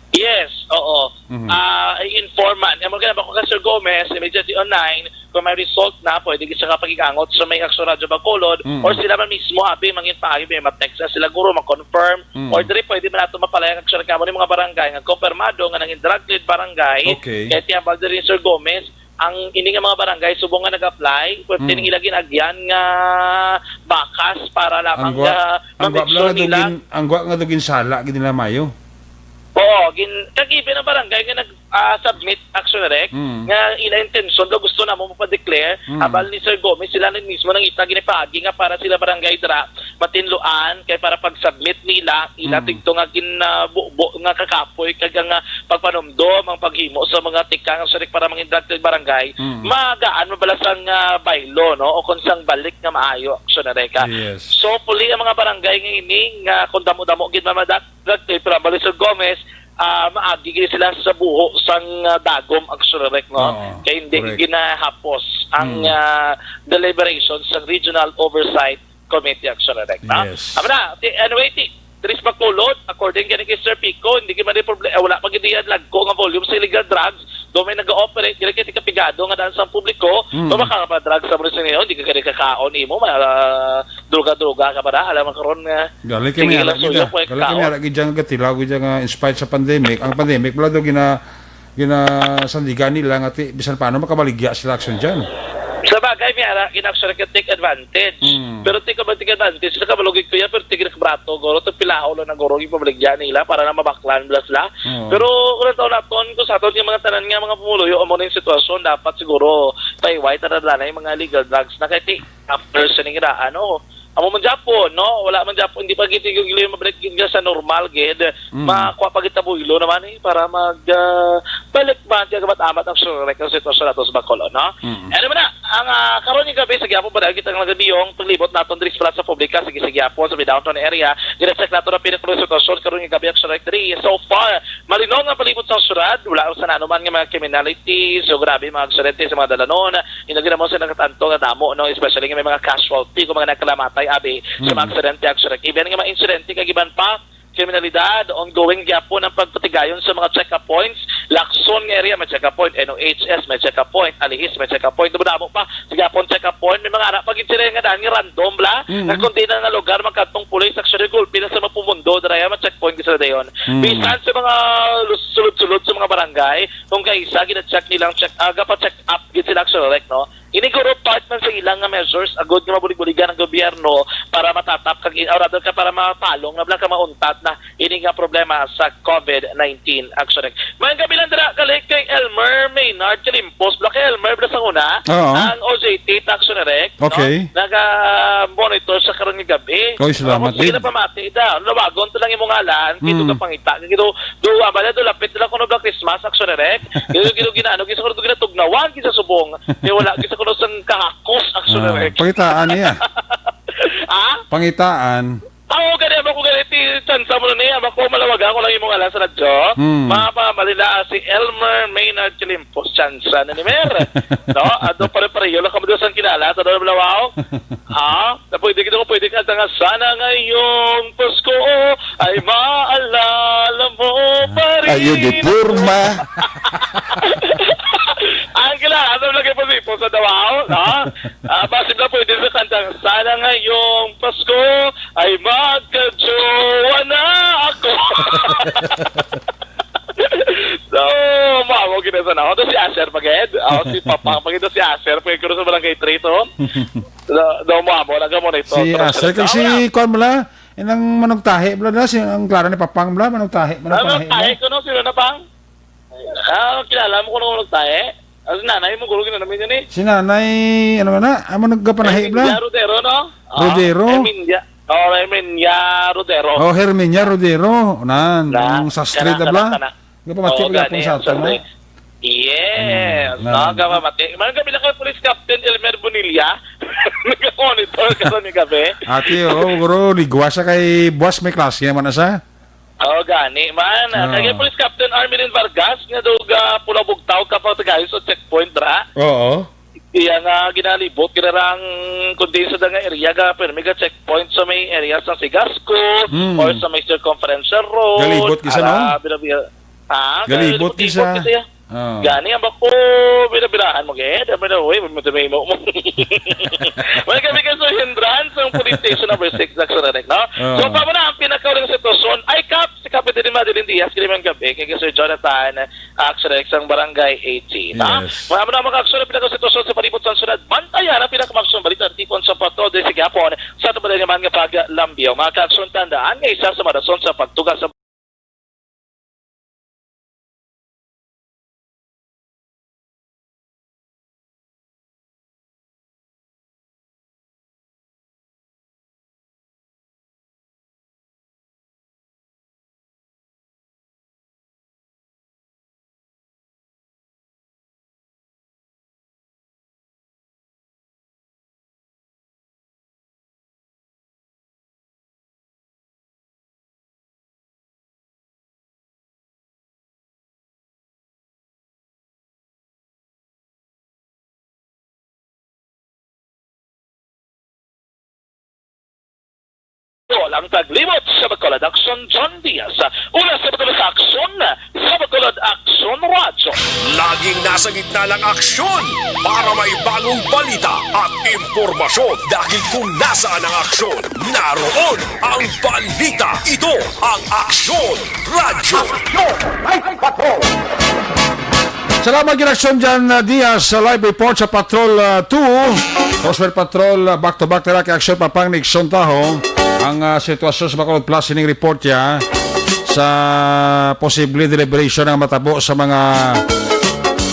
Yes, oo. Mhm. Ah, i-inform man. Amo gani ba ko kay Sir Gomez, immediately online, kung may result na, pwede gid siya kapag-angot sa may Action Radyo Bacolod, Mm. or sila man mismo, abi, mangin paagi, may ma-text na sila, guro, ma-confirm, Mm. or diri, pwede man nato mapalaya ang aksyon kamo ni mga barangay nga kumpirmado nga nangin drug-cleared barangay, Okay. kay ti hambal diri ni Sir Gomez, ang ini nga mga barangay subong nga nag-apply, pwede Mm. nila ginagyan nga bakas para lamang Ang gwa, nga ang gwa mabitso bala nga nila. Dugin, ang gwa nga dugin sala gid nila mayo. Oo, gin-, kag even ang barangay nga nag, ah, submit, Action Rec, Mm. nga ila intensyon daw gusto namo mapa-declare, Mm. abal ni Sir Gomez, sila na mismo nangita ginipaagi nga para sila barangay dira matinluan, kay para pag-submit nila, ila Mm. tigto nga ginabubo nga kakapoy, kag ang, ah, pagpanumdom, ang paghimo sa mga tikang, Action Rec, para mangin drug-cleared barangay, Mm. magaan mabala sang, ah, baylo, no? O kung sang balik nga maayo, Action Rec, ah. Yes. So, puli ang mga barangay nga ini, nga kung damo-damo gid mamadak, Drug Trade, pero ang Balisog Gomez, ah, maagi gid sila sa buho sang, ah, dagom, Action Rec, no? Oo, Kay hindi correct. ginahapos ang, Mm. ah, deliberation sa Regional Oversight Committee, Action Rec, no? Yes. Amo na, ti-, anyway, ti-, diri sa Bacolod, according gani kay Sir Pico, hindi gid man ni proble-, eh, wala pa gid diyan lagko nga volume sa illegal drugs. Do may nag-ooperate, dili kay kapigado nga daan sa publiko, Mm. do makakapa-drugs sa munisipyo, hindi ka gani kakaon imo, ma-, ah, droga-droga ka pa na, alam mo karon nga Gali kay may Sige ara lang, gid, suyo ah. po, Gali kay may ikaw. Ara gid dyan nga gatilaw gid dyan nga in spite sa pandemic. Ang pandemic, wala daw gina-, ginasandigan nila nga ti-, bisan paano makabaligya sila, Action, dyan. Sa bagay, may ara, gina-actually ka take advantage. Mm. Pero take, take advantage, sa kabalugig ko yan, pero tigil ka brato, guro, to pilahaw lang na guro, yung pabaligya nila para na mabaklan bla sila. Oo. Pero kung nato naton, kung sa aton yung mga tanan nga mga pumuluyo, amo na yung sitwasyon, dapat siguro, paiway, tanan na yung mga illegal drugs na kay ti-, after sa nila, ano, Amo man gyapon, no? Wala man gyapon, hindi pa gid yung gili mabalik gid sa normal gid. Mm. Makuha pa gid ta buylo naman, eh, para mag, ah, balik ba ang kagamat-amat ang surek ang sitwasyon nato sa Bacolod, no? Mm. Ano man na, ang, ah, karon yung gabi sa gyapon pa dahil kita nga nagabiyong paglibot naton diri sa Plaza Publica, sige sa gyapon sa may downtown area. Gina-check nato na pinakuluy sitwasyon karon yung gabi ang surek diri. So far, malinaw nga palibot sa syudad, wala sa nanuman nga mga criminalities o grabe mga aksidente sa mga dalanon. Hindi na mo sa nakatanto nga damo, no? Especially nga may mga casualty kung mga nagkalamatay, abi, sa mga Mm. aksidente, actually. Even nga mga insidente, kag iban pa, kriminalidad, ongoing gyapon ang pagpatigayon sa mga check-up points. Lacson nga area, may check-up point. N O H S, may check-up point. Alihis, may check-up point. Damo-damo pa. Sa gyapon check-up point, may mga ara pag nga daan nga random la. Mm. Nga kung di na nga lugar, magkadtong pulis, actually, gulpi na sa mapumundo, daraya, may checkpoint sa dayon. Mm. Bisan sa mga lus-, sulod-sulod sa mga barangay, kung kaisa, gina-check nilang check, ah, gapa-check up gid sila, actually, no? Ini guro part man sa ilang nga measures, agud nga mabulig-buligan ang gobyerno para matatap kag in-, or rather ka para mapalong na bala ka mauntat na ini nga problema sa COVID nineteen, actually. May gabi lang dira, kalik kay Elmer Maynard Kalimpos, bala kay Elmer, bala sa una, Oo. ang O J T, actually, no? Okay. Naga-monitor sa karon nga gabi. Oy, salamat, Ako, sige Dave. na pamati, da. Lawagon to lang imong ngalan, kito Mm. ka pangita. Kito, do, abala, do, lapit na lang kuno ba Christmas, actually, rek? Kito, kito, ginaano, kito, kito, ginatugnawan, kito, subong. Kaya wala, kito, kuno sang kahakos, actually, Ah, rek. Pangitaan niya. Ha? Pangitaan. Ako, gani, ako, gani, Tsansa mo na niya, bako malawagan ko lang imong ngalan sa radyo. Hmm. Mama, malila si Elmer Maynard Kilimpos. Tsansa na ni Mer. No? Ato pare-pareho lang kamo doon sa kilala. Sa Dalawa Lawaw. Ha? Na pwede kita ko pwede kanta nga, "Sana ngayong Pasko ay maalala mo pa rin." Ayun, di porma. Ang kilala, ato lagi po si Ipo sa Davao, no? Ah, basin na pwede sa kanta, "Sana ngayong Pasko ay magkajowa na ako." So, mamo gina sa na. Ito si Asher Paged. Oh, si Papa Paged, si Asher Paged, kuro sa Barangay three to. Do, do mo amo, nagamo na ito. Si Pero Asher, kag si Kuan mo la, inang manugtahi, bla, na, si, ang klaro ni Papang, bla, manugtahi, Ano manugtahi, ang tahi bla. Ko, no? Sino na, Pang? Ah, kilala mo ko nung manugtahi? Ah, si nanay mo, guro, ginanamit yun eh. Si nanay, ano na, amo nagkapanahi, Emilia bla? Rodero, no? Ah, Rodero? Emilia. Oh, Emilia Rodero. Oh, Herminia Rodero. Nan, Na, ang sastre kana, da, bla? Kana, kana. Nga pamati Oo, ko gani, gapon sa ang ato, no? Sunday. Yes, Mm, no, nga. Gapamati. Mga gabi lang kay Police Captain Elmer Bonilla. Nag-monitor ka sa ni gabi. Ate, oo, guro, nigwa siya kay buwas may klase naman na siya. Oo, gani, man. Ah, Oo. Kay Police Captain Armelin Vargas, nga daw ga Pulo Bugtaw, Kapatagan sa checkpoint, ra. Oo. Iya nga ginalibot, ginarang kundi sa nga area, ga, pero may ga checkpoint sa may area sa Sigasco, Mm. Or sa may circumferential road, Galibot kisa, no? Ara, bira-bira. Ha? Galibot Galibot kisa. Kisa, ya. Oh. Gani, ang bako, bira-birahan mo, gid. Ano na, uy, may, may, may, mo. Wala kami kaso hindrance ang police station number six, Dax Rerek, no? Oh. So, pa mo na ang pinakauling sitwasyon. Ay, Kap, si Kapitán Madeline Diaz, kini man gabi, kay Sir Jonathan, Action X, ang Barangay eighteen, ha? Yes. Mga mga mga aksyon ang pinakasitwasyon sa palibot sa syudad. Bantayan ang pinakamaaksyon balita tipon sa patrol din sa gihapon sa tumulay naman nga paglambyo. Mga kaaksyon, tandaan nga isa sa mga rason sa pagtuga sa Walang taglimot sa Bacolod Action, John Diaz. Una sa Bacolod Action, sa Bacolod Action Radyo. Laging nasa gitna ng aksyon para may bagong balita at impormasyon. Dahil kung nasaan ang aksyon, naroon ang balita. Ito ang Aksyon Radyo. Salamat gid, Aksyon John, uh, Diaz, sa live report sa Patrol, uh, two. Crossfire Patrol, uh, back to back nila kay Aksyon Papang Nixon Taho. Ang, uh, sitwasyon sa Bacolod Plus, sining report ya sa posible deliberation ang matabo sa mga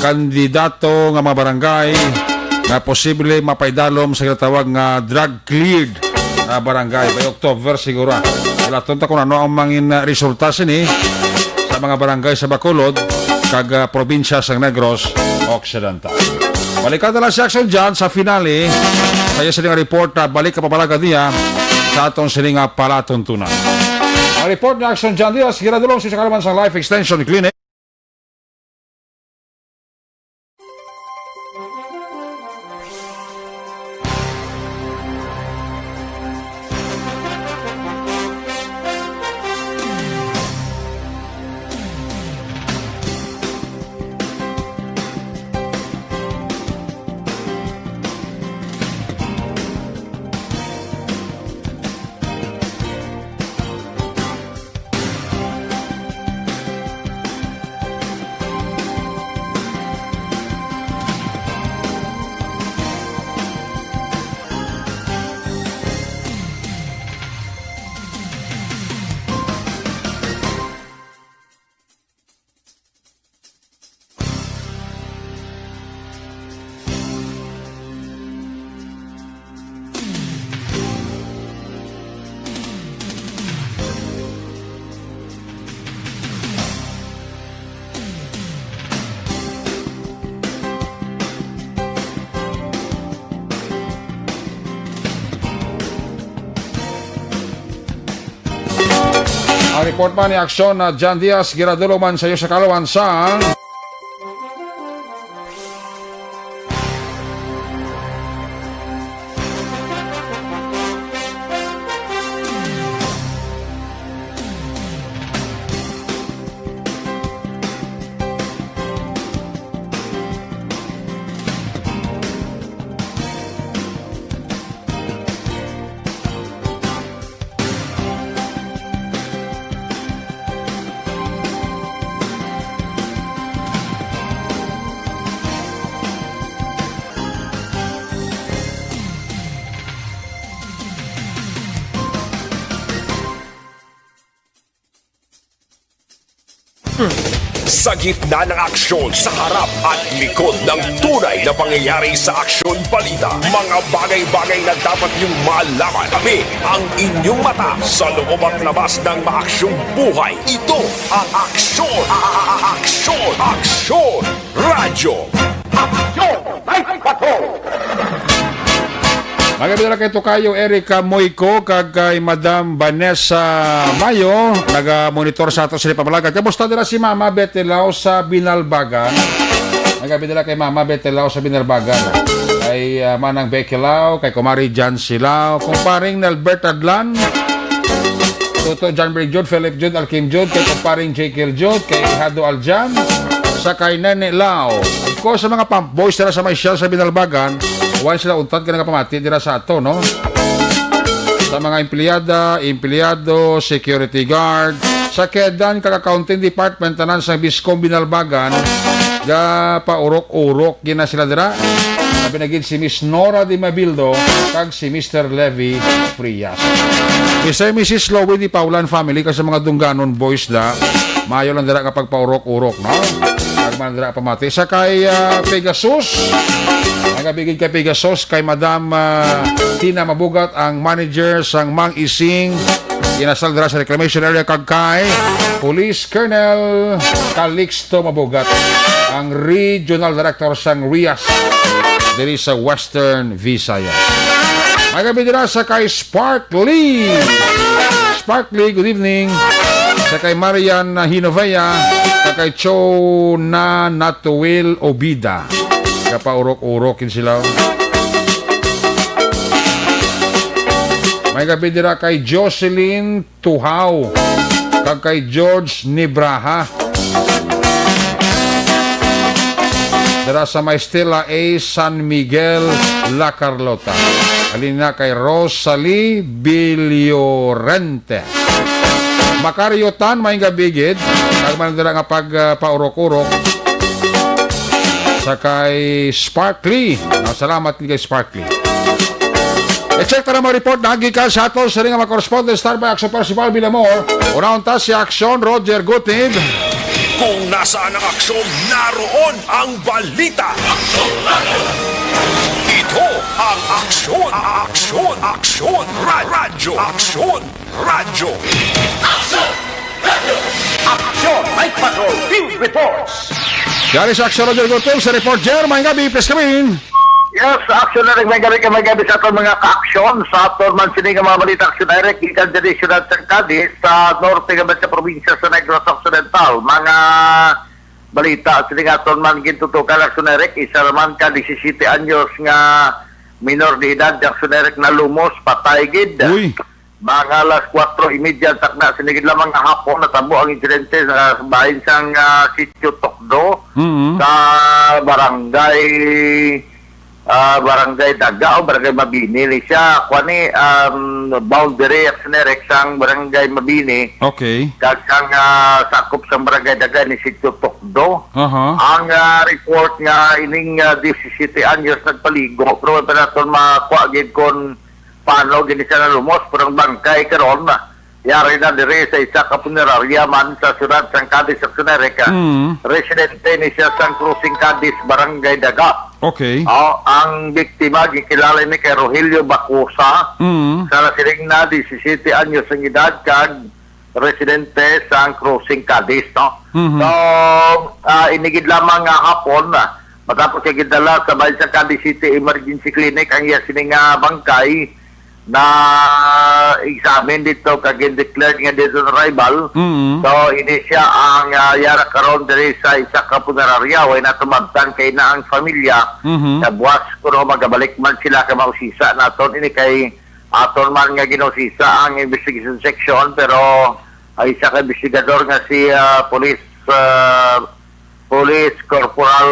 kandidato nga mga barangay nga posible mapaidalom sa ginatawag nga drug cleared na barangay by October siguro. Ilaton ta kung ano ang mangin, uh, resulta sini sa mga barangay sa Bacolod kag, uh, probinsya sa Negros Occidental. Balikan na lang si Action John sa finale sa iya sining report na balik kapapalagan niya sa aton sining, uh, palatuntunan. Ang report ni Action John Diaz, ginadulong sa Kalaman sa Life Extension Clinic. Report man ni Aksyon na John Diaz, ginadulo man sa iyo sa kalawan sa Sa gitna ng aksyon, sa harap at likod ng tunay na pangyayari sa Aksyon Balita, mga bagay-bagay na dapat niyong malaman. Kami ang inyong mata sa loob at labas ng maaksyong buhay. Ito ang Aksyon, a- a- a- Aksyon, Aksyon Radyo. Aksyon Night Patrol! Magandang adlaw kay Tokayo Erica Moico kag kay Madam Vanessa Mayo, naga-monitor sa ato sa pamalagat. Kamusta dira si Mama Betelao sa Binalbagan? Nagabidala kay Mama Betelao sa Binalbagan. Kay ah, Manang Bekelao, kay Kumari Jan Silao, Kumparing Nelbert Adlan, Toto John Brig Jud, Philip Jud, Alkim Jud, kay Kumparing Jekyll Jud, kay Hado Aljan, sa kay Nene Lao. Of course, sa mga pump boys dira sa may Shell sa Binalbagan, wala sila untad ka nagapamati dira sa ato, no? Sa mga empleyada, empleyado, security guard, sa kedan kag accounting department, tanan sa Biscom Binalbagan, gapaurok-urok gina sila dira. Abi na gid si Miss Nora Di Mabildo kag si Mister Levi Frias. Mister and Missus Lowy Di Paulan family kag sa mga Dungganon boys da. Mayo lang dira nga pagpaurok-urok, no? Kag man dira pamati sa kay ah, Pegasus. Nagabigid kay Pegasus kay Madam ah, Tina Mabugat, ang manager sang Mang Ising. Ginasal dira sa reclamation area kag kay Police Colonel Calixto Mabugat, ang regional director sang RIAS diri sa Western Visayas. May gabi dira sa kay Sparkly. Sparkly, good evening. Sa kay Marian Hinovea, sa kay Cho na Natuil Obida. Kapaurok-urok yun sila. May gabi dira kay Jocelyn Tuhaw kag kay George Nibraha. Dira sa may Stella A San Miguel, La Carlota. Halin na kay Rosalie Villorente. Makaryotan, may gabi gid. Kag man dira nga pag ah, paurok-urok sa kay Sparkly. Ah, salamat kay Sparkly. I-check ta na mga report na gikan sa aton sa ring mga correspondent, Star by Action Principal Villamor. Unahon ta si Action Roger Gutib. Kung nasaan ang aksyon, naroon ang balita. Ito ang Aksyon, Aksyon, Aksyon, Ra- Radyo, Aksyon, Radyo. Action Night Patrol Field Reports. Dari sa Action Roger Gutib sa report, Jer, may gabi, please kami. Yes, Action Eric, may gabi ka, may gabi sa aton mga ka-aksyon. Sa aton man sini nga mga balita, Action Eric, gikan diri siyudad sa Cadiz, sa norte nga sa probinsya sa Negros Occidental. Mga balita sini nga aton man gintutukan, Action Eric, isa naman ka disisiyete anyos nga minor de edad, Action Eric, nalumos, patay gid. Uy, Mga alas kuwatro y media takna, sinigid lamang nga hapon natabo ang insidente sa bahin sang ah, Sitio Tokdo mm sa barangay ah, Barangay Daga o Barangay Mabini ni siya. Kuan ni um, boundary, Action Eric, sang Barangay Mabini Okay. kag sang ah, sakop sang Barangay Daga ni Sitio Tokdo. Aha. Ang ah, report nga ining ah, disisiyete anyos nagpaligo, pero wala pa naton makuha gid kon paano gini siya nalumos, pero ang bangkay karon yari na diri sa isa ka punerarya man sa siyudad sang Cadiz, Action Eric. Mm. Residente ni siya sang Crossing Cadiz, Barangay Daga. Okay. Oh, ang biktima gikilala ni kay Rogelio Bacosa, Mm. sa nasiling na disisiyete anyos ang edad kag residente sang Crossing Cadiz, no? Mhm. So, ah, inigid lamang nga hapon, ah, matapos siya gidala sa bahin sa Cadiz City Emergency Clinic ang iya sini nga bangkay, na-examine dito kag gin-declared nga dead on arrival. Mm. So, ini siya ang, ah, yara karon diri sa isa ka punerarya. Way na tumabtan kay na ang pamilya. Mhm. Nabuas kuno magabalik man sila kay mausisa naton ini kay aton man nga ginausisa ang investigation section, pero ang isa ka investigador nga si, ah, Police, ah, Police Corporal,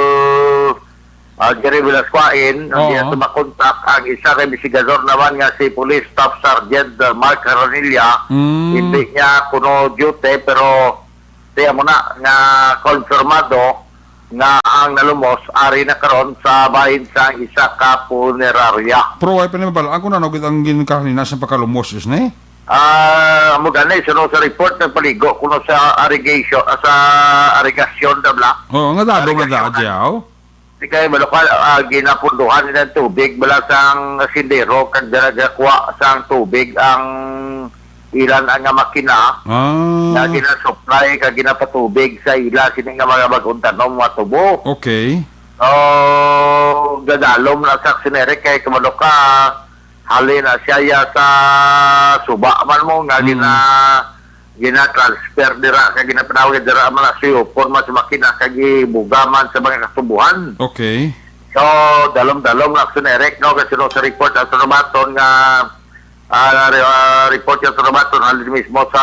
ah, Jerry Velasquez, ang Oo. Iya tumakontak ang isa ka investigador naman nga si Police Staff Sergeant, ah, Mark Caronilla. Mm. Hindi niya kuno duty, pero tiyan mo na nga konfirmado nga ang nalumos ari na karon sa bahin sa isa ka punerarya. Pero way pa ni mabal-an kung ano gid ang ginkahanina sa pagkalumos, is ni? Ah, mo gani, suno sa report, nagpaligo kuno sa irrigation, ah, sa irigasyon, da bla. Oo, nga dalo nga Irigasyon, da, Adyaw. Di kay balo ka, ah, ginapunduhan nila ang tubig, bala sang sindero, kag dala gakuha sang tubig ang ilan ang nga makina Ah. nga ginasupply kag ginapatubig sa ila sini nga mga bag-ong tanom nga tubo. Okay. So, gadalom na sa Action Eric kay kabalo ka, halin na siya ya sa suba man mo nga Mm. gina-, gina-transfer dira kag ginapanawag dira man na suyupon man sa makina kag ibuga man sa mga katubuhan. Okay. So, dalom-dalom na Action Eric, no, kasi no, sa report ang sa Robaton nga, ah, re-, ah, report yung sa Robaton, halin mismo sa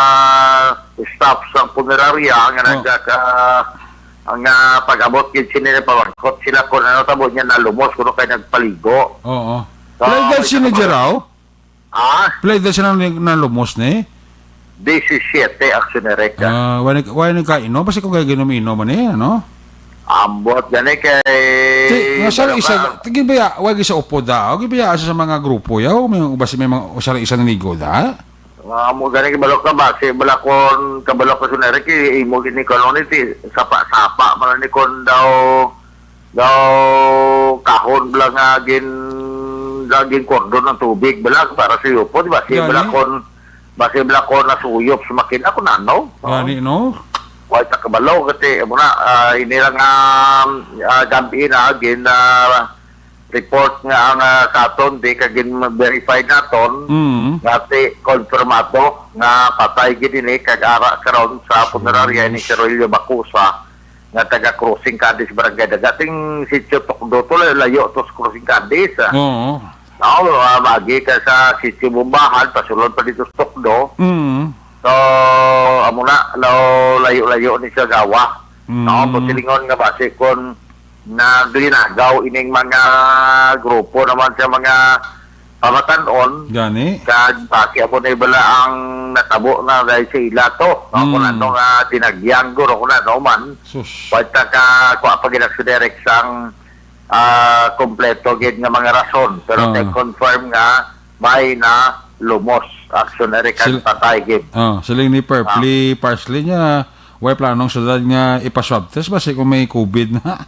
staff sa punerarya nga Oh. nagka-, ang, ah, pag-abot gid sini na pamangkot sila kung ano tabo niya nalumos, kuno kay nagpaligo. Oo. So, Pila edad may si ni nakabalo. Jeraw? Ah? Pila edad siya nang, nang lumos ni? Disisiete, Action Eric, ah. Ah, wala, wala nagkainom. Basta kung kaya ginom-inom man eh, ano? Ambot gani kay Ti, nga sa ano isa, ka? Ti, gibaya, wala sa upod daw. Gibaya sa, sa mga grupo yaw. May, basta may mga, usa na isa nanigo da. Nga mo gani kabalo ka ba? Si bala kon kabalo ka, Action Eric, eh, imo gini ko, ano ni, ti, sapa-sapa man ni kon daw daw kahon bala nga gin-, nga gin-cordon ang tubig bala para sa yupo, di ba? Si Gani. Bala kon, basi bala kon nasuyop sa makina, kung ano. Gani, no? Wala ta kabalo, kasi, amo na, ah, ini lang, ah, ah, gabi na, gin, ah, report nga ang, ah, sa aton, di ka gin-verify naton, Mm. nga ti, konfirmado nga patay gid ini, kag ara karon sa punerarya ni Sus. Sir Rolio Bacusa, nga taga Crossing Cadiz, Barangay Daga. Ting sitio Tukdo to, layo to sa Crossing Cadiz, ah. Oo. No, ah, magi ka sa sitio Bumbahan, pasulod pa dito sa Tukdo. Mm. So, amo na, lo-, layo-layo ni sa gawa. Mm. No, pasilingon nga basi kon naglinagaw ining mga grupo naman sa mga pamatan-on, Gani. kag basi amo na bala ang natabo na dahil sa ila to, no? Kung Mm. ano nga tinagyang guro, kung ano man, Sus. Pagka ka, kuha pa gid ang Action Eric sang, ah, kompleto gid nga mga rason, pero Ah. na-confirm nga may na lumos, Action Eric, ang Sil-, patay gid. Ah, siling ni Purpley Ah. Parsley niya, way planong syudad nga ipa-swab test basi kung may covid na.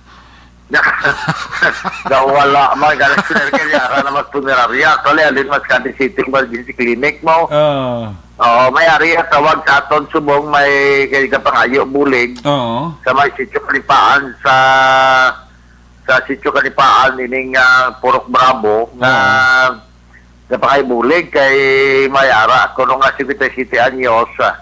Daw wala man, galing sinerkilya ka na mas punerarya. Actually, alin mas Cadiz City Emergency Clinic mo. Ah. Oo, may ari ang tawag sa aton subong, may kay kapangayo bulig Oo. sa may sitio Kalipaan sa, sa sitio Kalipaan ining, ah, Purok Bravo nga Oo. napakay bulig kay may ara kuno nga seventy-seven anyos, ah,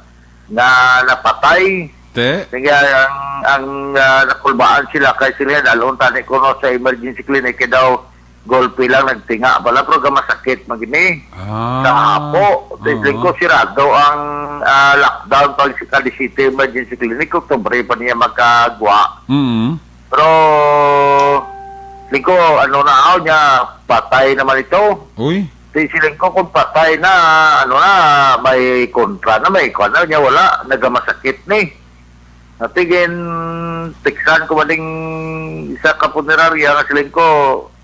nga napatay. Te? Kaya ang, ang, ah, nakulbaan sila kay sila dalon tani kuno sa emergency clinic kay daw golpe lang nagtinga pala, pero gamasakit man gini Ah. sa hapo. Sa Oo. Linggo, sirado ang, ah, lockdown pag sa Cadiz City Emergency Clinic, Oktubre pa niya magkagwa. Mm. Pero, Linggo, ano na, aw niya, patay naman ito. Uy. Di siling ko kung patay na, ano na, may kontra na, may kuwan na niya, wala, nagamasakit ni. Natigin, tiksan ko maning isa ka punerarya nga siling ko,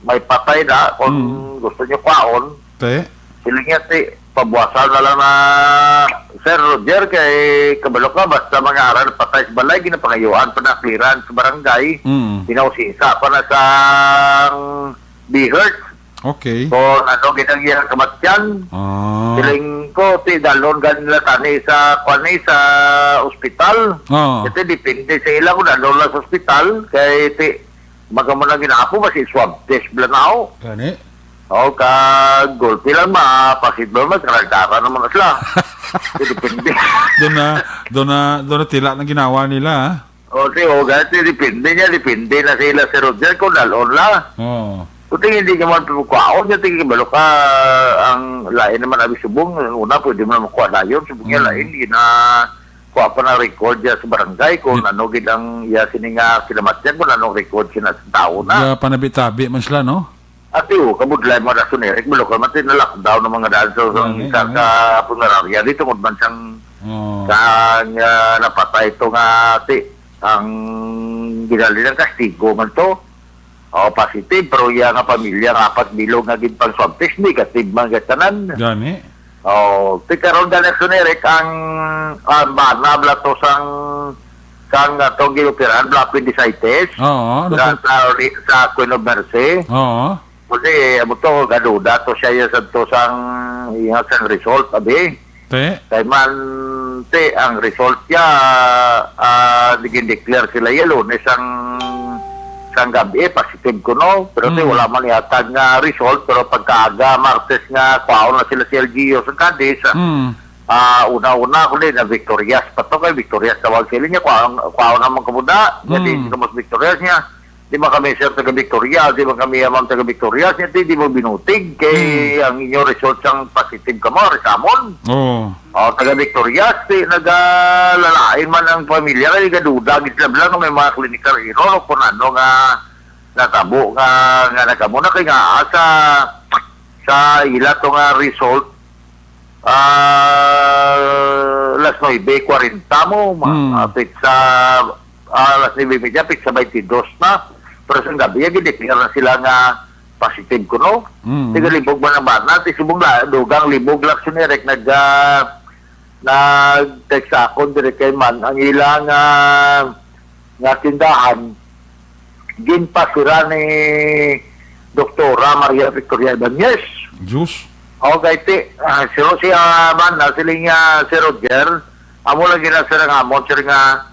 may patay na, kung Mm. gusto niyo kwaon. Te? Siling niya, ti, pabuwasan na lang na, Sir Roger, kay kabalo ka, basta mga aral patay sa balay, ginapangayuan pa na clearance sa barangay, Mm. ginausisa pa na sa BHERT. Okay. Kung ano ginagyan kamatyan. Ah. Siling ko, ti, dalon gan nila tani sa, kwan ni, sa ospital. Ah. Kasi depende sa ila kung dalon lang sa ospital. Kay, ti, magamo na ginapo, basi swab test bala na ako. Gani? O, kag gulpi lang, mapasit ba, magkaragdaran naman na sila. So, depende. Doon na, doon na, doon na tila ng ginawa nila, ah. O, si, o, ganito, depende niya, depende na sa ila si Roger kung dalon la. Oo. Kung tingin hindi niya man pagkuhaon, niya tingin balo ka, ang lain naman abi subong, una, pwede mo naman kuha dayon, subong niya Hmm. lain, gina, kuha pa na record niya sa barangay kung Di- ano gid ang iya sini nga kinamatyan, kung anong record sina sa tao na. Ga panabi-tabi man sila, no? Ati, o, kabudlay mo, Rason Eric, balo ka man, tinalockdown ang mga daan sa, sa, Gani, sa, gani. sa punerarya. Di tungod man sang, Oo. sang, ah, napatay to nga, ti, ang ginali ng kastigo man to. O, positive, pero iya nga pamilya nga apat bilog nga ginpang-swab test, negative man gatanan. Gani. O, ti karon, Rason Eric, ang, ang bana bala to sang, sang atong gioperahan, bala appendicitis. Oo, Sa, nasa- sa, sa Queen of Mercy. Oo. Kasi, amo to, gaduda to siya, iya sa to sang, iya sang result, abi. Te? Kay man, te, ang result niya, ah, gin-declare sila iya Lunes ang, sang gabi, positive kuno. Pero, te, Mm. wala man yata nga result, pero pagkaaga, Martes nga, kwaon na sila sa L G U sa Cadiz. Hmm. Ah, una-una ako din, na Victorias pa to, kay Victorias tawag sila niya, kwaon, kwaon naman kamuda, niya di Mm. sila mas Victorias niya. Di man kami, sir, taga Victoria, di man kami, ma'am, taga Victoria, siya, di, di mo binutig, kay Hmm. ang inyo result sang positive ka mo, ari sa amon. Oo. O, taga Victoria, si, nagalalain man ang pamilya, kay gaduda, gid sila lang, may mga clinical error, o kung ano nga natabo nga, nga nagkamo na, kay nga, ah, sa, sa ila to nga result, ah, alas nuebe kwarenta mo, ma-, Hmm. ah, pitsa, ah, alas nuebe medya, pitsa baintidos na. Pero sa gabi, gin-declare na sila nga positive kuno. Hmm. Tigalibog man ang bana, ti subong la, dugang libog lang si Nerek nag, ah, nag-text sa akon, dire kay man, ang ilang, ah, nga tindahan, ginpasira ni Doktora Maria Victoria Ibanez. Diyos. Okay, ti, ah, si Rosie, ah, man, ah, siling niya si Roger, amo lang ginasira nga amon, sir, nga,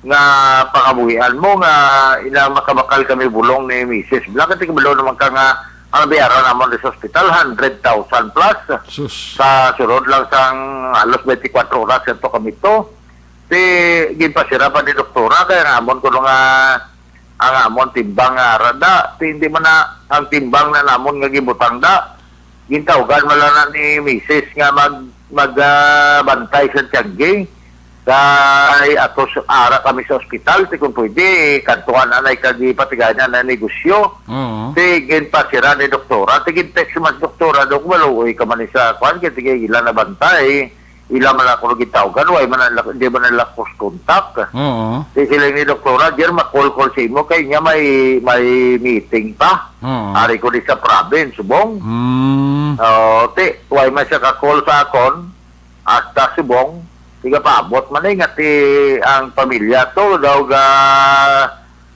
nga pangabuhian mo, nga ina makabakal kami bulong ni Misis. Bala ka, ti kabalo naman ka nga, ang bayaran namon sa ospital, hundred thousand plus. Sus. Sa sunod lang sang halos twenty-four oras, ito kami to. Ti, ginpasira pa ni doktora, kaya nga amon ko nga, ang amon timbang nga ara da, ti, hindi man na ang timbang na namon nga gibutang da. Gintawgan man lang na ni misis nga mag, mag, ah, bantay sa tiyangge. Kay ato sa, ara kami sa ospital, ti kung pwede, kantuan anay kag ipatigayan na negosyo. Oo. Ti, ginpasira ni doktora, ti, gin-text man sa doktora, "Dok, maluoy ka man ni sa, kuan, kay tigay ila na bantay." Ila man ako gitawgan, way man ang lak-, di man ang lakos kontak. Oo. Di sila ni doktora, diyan ma-call-call sa imo, kay niya may, may meeting pa. Oo. Ari ko di sa province, subong. Hmm. Oo, ti, way man siya ka-call sa akon, hasta subong. Tiga paabot man eh, nga ti ang pamilya to, daw ga,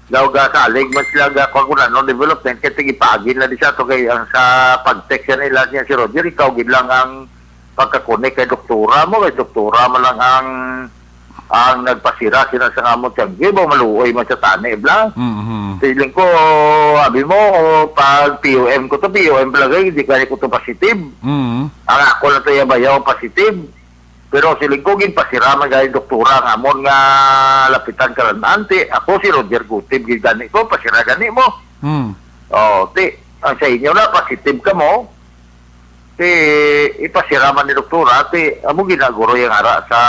daw ga salig man sila ga kung ano, development, kaya tigipagin na di sa to, kay ang sa pag-text yan nila niya si Roger, ikaw gid lang ang pagkakonek kay doktora mo, kay doktora man lang ang, ang nagpasira sina sa amon tiyangge, ba maluoy man sa tani, bla. Mhm. Feeling ko, abi mo, pag P O M ko to, P O M pala, kay di kaya ko to positive. Mhm. Ang ako lang to yung bayaw positive. Pero siling ko, ginpasira man gani doktora ang amon nga lapitan kalan-an, ti. Ako si Roger Gutib, gid gani ko, pasira gani mo. Hmm. Oh, ti, ang sa inyo na, positive ka mo. Ti, ipasira man ni doktora, ti, amo ginaguro yung ara sa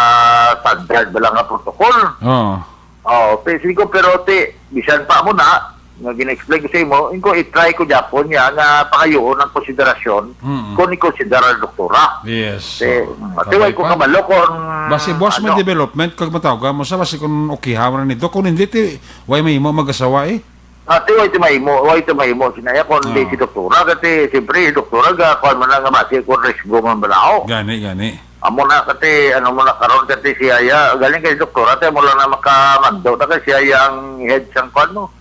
standard bala nga protocol. Oo. Oh, ti, sige ko, pero ti, bisan pa mo na, nga gina-explain ko sa imo, ingko i-try ko gyapon niya nga pangayoon ang konsiderasyon Mm. kung i-consider ang doktora. Yes. Ti, So, mm, ti, way ko kabalo kung, basi, boss, may ano, development kag matawag mo sa, basi kung okay ha, wala nito. Kung hindi, ti, way may mo mag-asawa eh. Ah, ti, way ti mahimo, way ti mahimo, sinaya kung hindi Ah. si doktora, kasi siyempre, si doktora, ga, kuwan mo na nga, basi kung risk mo man ba na ako. Gani, gani. Amo na, kati, ano mo na karon, kati siya ya, galing kay doktora, tayo mo lang na makamando na kay siya ya ang head sang kwan mo,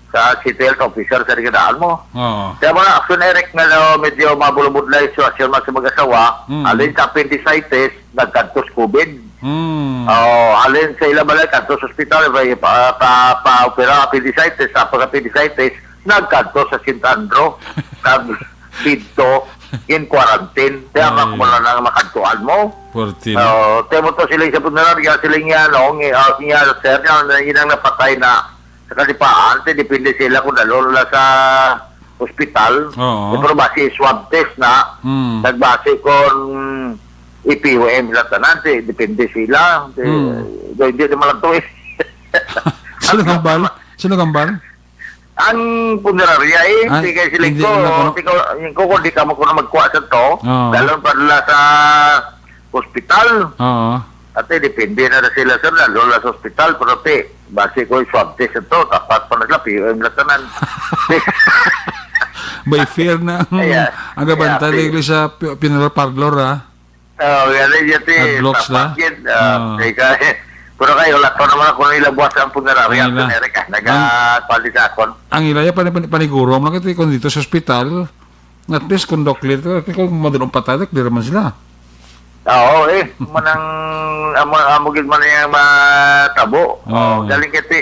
sa city health officer sa ringadaan mo. Oo. Kaya mo na, Action Eric, nga daw medyo mabulubudlay sa sitwasyon man sa mag-asawa, Mm. alin sa appendicitis, nagkantos covid. Mm. Oh, alin sa ila balay, kantos hospital, pa, pa, pa, opera, appendicitis, sa pag-appendicitis, nagkantos sa Saint Andrew. Kag, dito, in quarantine. Kaya Ay. Mo lang ang makadtuan mo. Forty na. Oh, kaya mo to sila sa punerarya, sila niya, no, ngi-, ah, niya, sir, niya, na, yun ang napatay na sa kalipaan, te, depende sila kung dalo na sa ospital. Oo. Eh, pero base swab test na, Hmm. nagbase kung E P O M sila tanan, te, depende sila. Te, Hmm. do, hindi naman lang to, eh. Sino kambal? Sino kambal? Ang punerarya, eh, Ah, di kay siling hindi ko, na, ano? Di ko, yung ko, kung di ka mo kuno magkuha sa to, Oo. Dalon pa nila sa ospital. Oo. Ate, depende na, na sila, sir, dalon na sa ospital, pero te, base ko yung swab test ito, tapat pa na sila, P O M na tanan. May fear na ang, Ayan. Ang gabantay Kaya, dito sa pi-, funeral parlor, ah. Oh, gani, yati, Padlocks na? Tapat yun, ah, Ah. Teka, eh. Pero kayo, wala pa naman ako nila buwas ang punerarya, Ayun na. Sir Eric, ah. Naga-, Ang, pali sa akon. Ang ilaya, pani-, pani-, paniguro, mga kati, kung dito sa ospital, at least, kung dokler, kung madulong patay, dokler man sila. Oo, eh. Manang, amo, amo gid man yung matabo. Oh, Oo. Galing kati,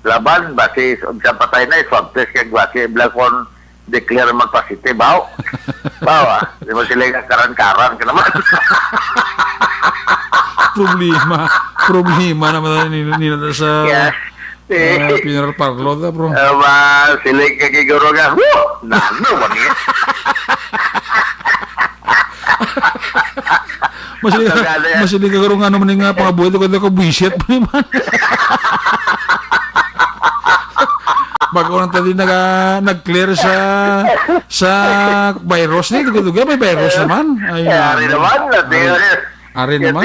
laban, base, sa patay na, eh, swab test, kag base, bla, kung declare man positive, baw. Baw, ah. Di ba sila yung karan-karan ka naman? Problema. Problema naman nila, nila sa, Yes. Ah, funeral parlor na, bro. Ah, ba, sila yung kagiguro nga, "Woo! Nano man niya?" Masiling, Ang gani, ah. Masiling ka garo nga naman nga pangabuhi, ito ka, ito ka, buwisit pa naman. Bago lang tayo naga-, nag-clear sa, sa virus ni, duga-duga, may virus naman. Ay, Ay, ari naman. Naman, ate. Ari, ari Kasi, naman.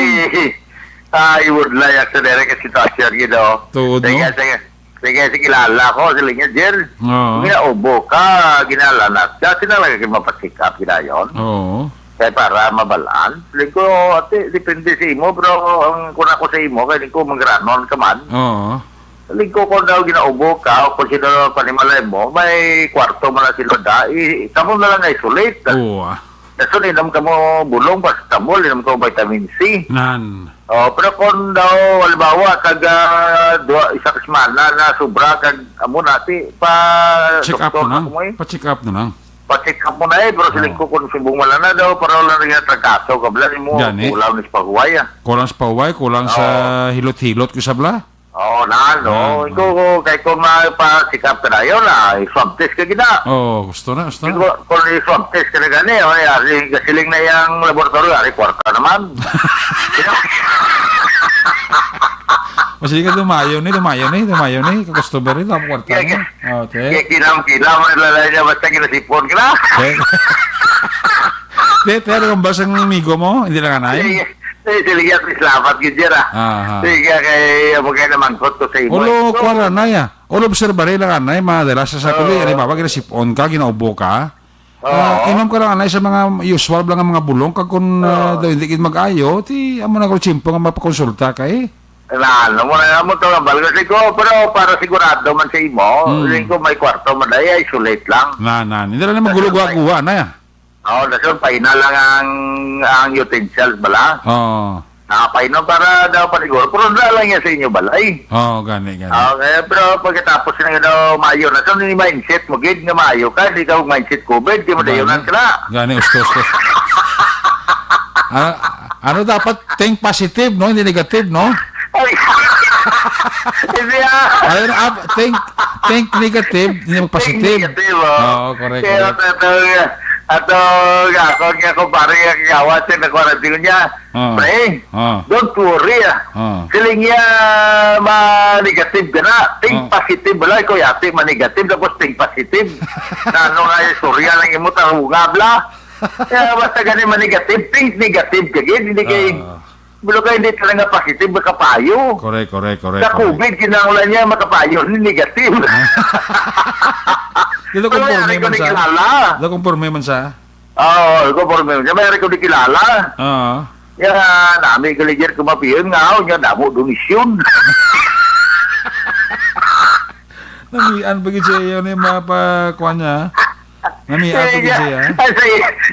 Ah, I would like to direct a sitwasyon, you know. Tuod, no? Sige, sige. Sige, sige, kilala ko, sila niya, Jer. Oo. Ginaubo ka, ginalanat ka, sila lagi kayo mapacheck up, ginayon. Oo. Kaya para mabalaan. Sabi ko, "Ate, depende sa imo, pero ang kuna ko sa imo, kaya ko mangranon ka man." Oo. Sabi ko, "Kung daw ginaubo ka, o kung sino ang panimalay mo, may kwarto mo na sila da, i-, kamo na lang isolate." Oo, ah. Dason, inom ka mo bulong, paracetamol, inom ka mo vitamin C. Nan. Oh, pero kung daw, halimbawa, kag, ah, duha, isa ka semana na sobra, kag amo na, ti, pa Check up doktor na na lang. Mo, eh. Pa-check up na lang. Pa-check up mo na, eh, pero Oh. Siling ko kung subong wala na daw, para wala na yung trangkaso, kabla mo, Gani. Kulang na sa pahuway, ah. Kulang sa pahuway, kulang sa Oh. Hilot-hilot, ko sabla. Oo, na, no? Ah, Ikaw, ah. Ko, kay kung ma-, pa-check up ka na yun, ah, i-swab test ka gina. Oo, gusto na, gusto na. Kung, kung i-swab test ka na gani, o, ari, gasiling na yung laboratory, ari, kwarta naman. Mas di ka dumayo ni, dumayo ni, dumayo ni, ka-customer ni, tapos kwarta Kaya, na. Oh, te. Kaya kinam-kinam, ang lalay niya, basta kinasipon ka na. Te. Te, te, ano kang basang amigo mo? Hindi lang anay? Sige, sige, sige, salamat, gid, Jer, ah. Aha. Sige, kay, amo kay naman, ko to sa imo, Ulo, eh. Kuwara na ya. Ulo, observare lang anay, mga dala sa sakuli, Oo. Ano, baba, ginasipon ka, ginaubo ka. Oo. Ah, inom ka lang anay sa mga usual lang ang mga bulong, kag kung, ah, Oo. Daw hindi gid mag-ayo, ti, amo na ko tiyempo nga mapakonsulta ka, eh. Na, ano mo na, amo to, ang balga ko, pero para sigurado man sa imo, Mm. Rin ko may kwarto man, ay, isolate lang. Na, na, hindi lang naman guluguwa-guwa na ya. Oo, dason, paina lang ang, ang utensils, bala. Oo. Nakapainom para daw paniguro. Pero dala lang yan sa inyo balay. Oo, gani, gani. Okay, pero pagkatapos na yun, oh, maayo na. So, ni mindset mo, gid nga maayo ka, di ka mindset covid, di mo Gani. Dayunan ka na. Gani, ustos, ustos. Ah, ano dapat? Think positive, no? Hindi negative, no? Ay, hindi, ah. Ayun, ah, think, think negative, hindi mag-positive. Negative, oh. Oo, correct, Kaya correct. Ito, ito, ito, ako, nga, kumpare, nga kagawa, siya, nakuha na din niya. Ah. Pre, Ah. Don't worry, ah. Ah. Feeling niya, ma-negative ka na. Think Ah. Positive, wala, ikaw yati, ma-negative, tapos think positive. Na ano nga, istorya lang imo, tarunga, bla. Kaya basta gani ma-negative, think negative ka, gid, hindi kay, Ah. Bulo ka, hindi talaga positive, makapayo. Correct, correct, correct, Sa correct. Covid, kinahanglan niya makapayo, negative. Dito Pero kumpirme yari ko man sa, nakilala. Dito kumpirme man sa. Oo, kumpirme man sa. May yari ko nakilala. Oo. Ya, nami ka ligir kumapiyon nga, oh, niya, damo donisyon. Namian pa gid siya yun, eh, mapakuha niya. Namian pa gid siya. Ay, sa,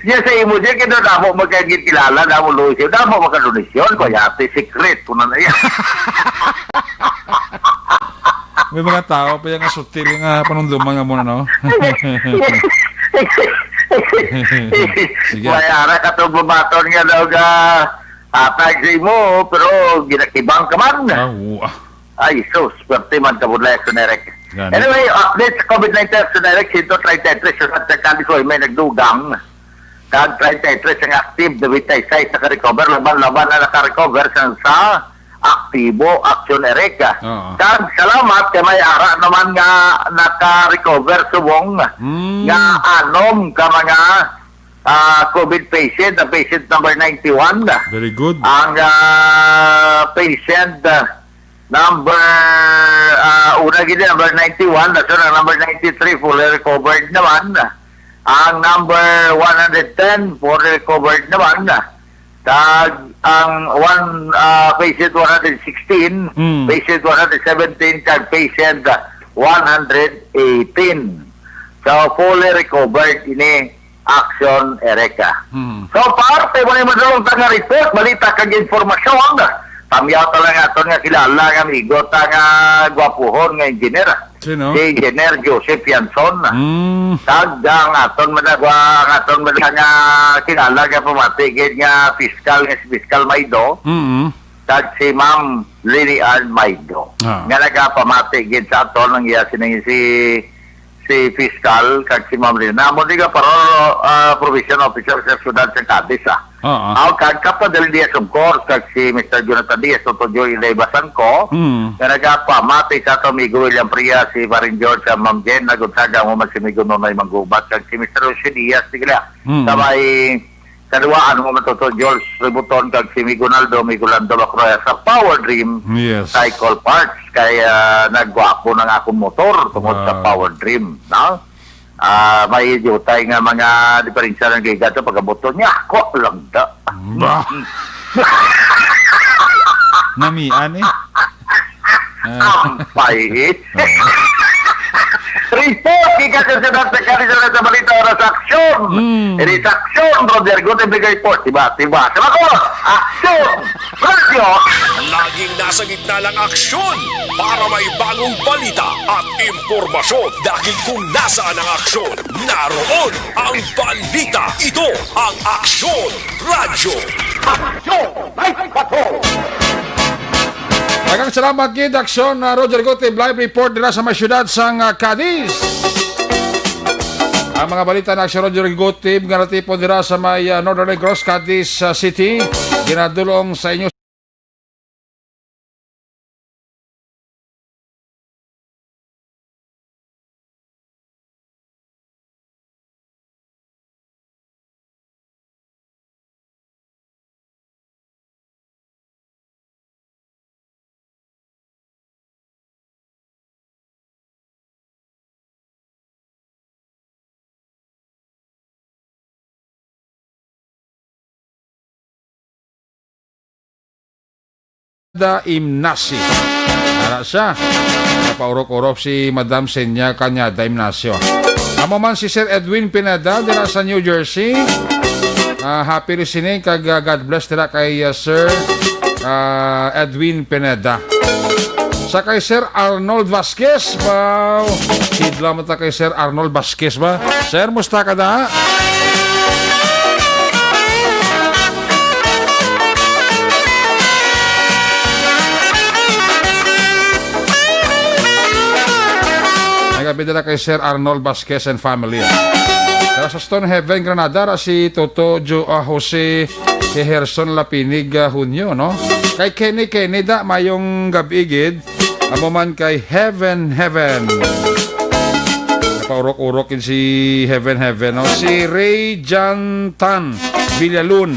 niya sa imo, siya, kaya damo magkagit kilala, damo donisyon, damo magkadonisyon, kaya ate secret, kung ano yan. May mga tao pa yung sutil nga panunduman nga muna, no? Sige, sige, sige, Sige. May ara ka tong bumaton nga daw ga hatag sa imo, pero ginakibang ka man. Ah, wa. Ay, sus, swerte man ka, Budlay, Action Eric. Gani. Anyway, update sa COVID nineteen, Action Eric, sento treinta y tres sa Santa Cruz, may nagdugang. Kag treinta y tres ang active, noventa y seis naka-recover, laban-laban na naka-recover sa, sa aktibo, Action Eric. Oo. Kag salamat kay may ara naman nga naka-recover subong Mm. nga anom ka mga, ah, COVID patient, ang patient number ninety-one. Very good. Ang, ah, patient, ah, number, ah, una gid, number ninety-one, dason ang number ninety-three, fully recovered naman. Ang number one hundred ten, fully recovered naman. Kag ang one, ah, patient one hundred sixteen, Mm. patient one hundred seventeen, kag patient, ah, one hundred eighteen. So, fully recovered ini, Action Eric. Hmm. So, parte mo ni madulong ta nga report, balita kag informasyon. Tamyaw ta lang aton nga kilala nga amigo ta nga gwapuhon nga engineer. Sino? Si Engineer Joseph Yanson. Hmm. Kag ang aton madagwa, ang aton madagwa nga kilala nga pamati gid nga fiscal, nga si Fiscal Maido. Mm. Kag si Ma'am Lily Ann Maido. Ah. Nga nagapamati gid sa aton ang iya sining si si Fiscal kag si Ma'am Lina. Amo di nga parol, ah, provincial officer sa siyudad sa Cadiz, ah. Oo. Aw, kag Kap Padel Diaz, of course, kag si Mister Jonathan Diaz, Toto Joy Inday Basangko, Mm. nga nagapamati sa ato amigo William Priya, si Paring George, ah, Ma'am Jen, nagutsaga mo man si Migo Nonoy Manggubat, kag si Mister Jose Diaz, sige lang. Mm. Sa may Kaduwaan mo man to, to, George Ributon kag si Migo Naldo, Migo Lando Macroya sa Power Dream Yes. Cycle Parts. Kay, ah, nagwapo ng akong motor tungod sa Wow. Power Dream, no? Ah, may jutay nga mga diferensya ng giga to pagkabuto niya. Ako lang da. Ba? Namian eh. Ah. Ampay, eh. Oo. Report, gikan sa Senat sa Kalisan sa Balita, Oras Aksyon. Mm. It is Aksyon, Roger Gutierrez, report. Diba? Diba? Sa mga Aksyon! Radyo! Laging nasa gitna ng aksyon para may bagong balita at impormasyon. Dahil kung nasaan ang aksyon, naroon ang balita. Ito ang Aksyon Radyo. Aksyon! Live Patrol! Daghang salamat gid, Aksyon, uh, Roger Gutib, live report dira sa may siyudad sang, uh, Cadiz. Ang mga balita na Aksyon Roger Gutib nga natipon dira sa may, uh, Northern Negros, Cadiz, uh, City, ginadulong sa inyo Pineda Imnasi. Ara siya. Napaurok-urok si Madam Senya Cañada Imnacio. Amo man si Sir Edwin Pineda dira sa New Jersey. Ah, happy listening kag, ah, God bless dira kay, ah, Sir, ah, Edwin Pineda. Sa kay Sir Arnold Vasquez, wow. Sidla mo ta kay Sir Arnold Vasquez ba? Sir, musta ka da? Nagabida na kay Sir Arnold Vasquez and family. Pero sa Stone Heaven, Granada, ra si Toto Jo, ah, Jose, si Herson Lapinig, ah, Hunyo, no? Kay Kenny Kenny da, mayong gab-i gid. Amo man kay Heaven Heaven. Napaurok-urok yun si Heaven Heaven, no? Si Ray Jan Tan Villalun.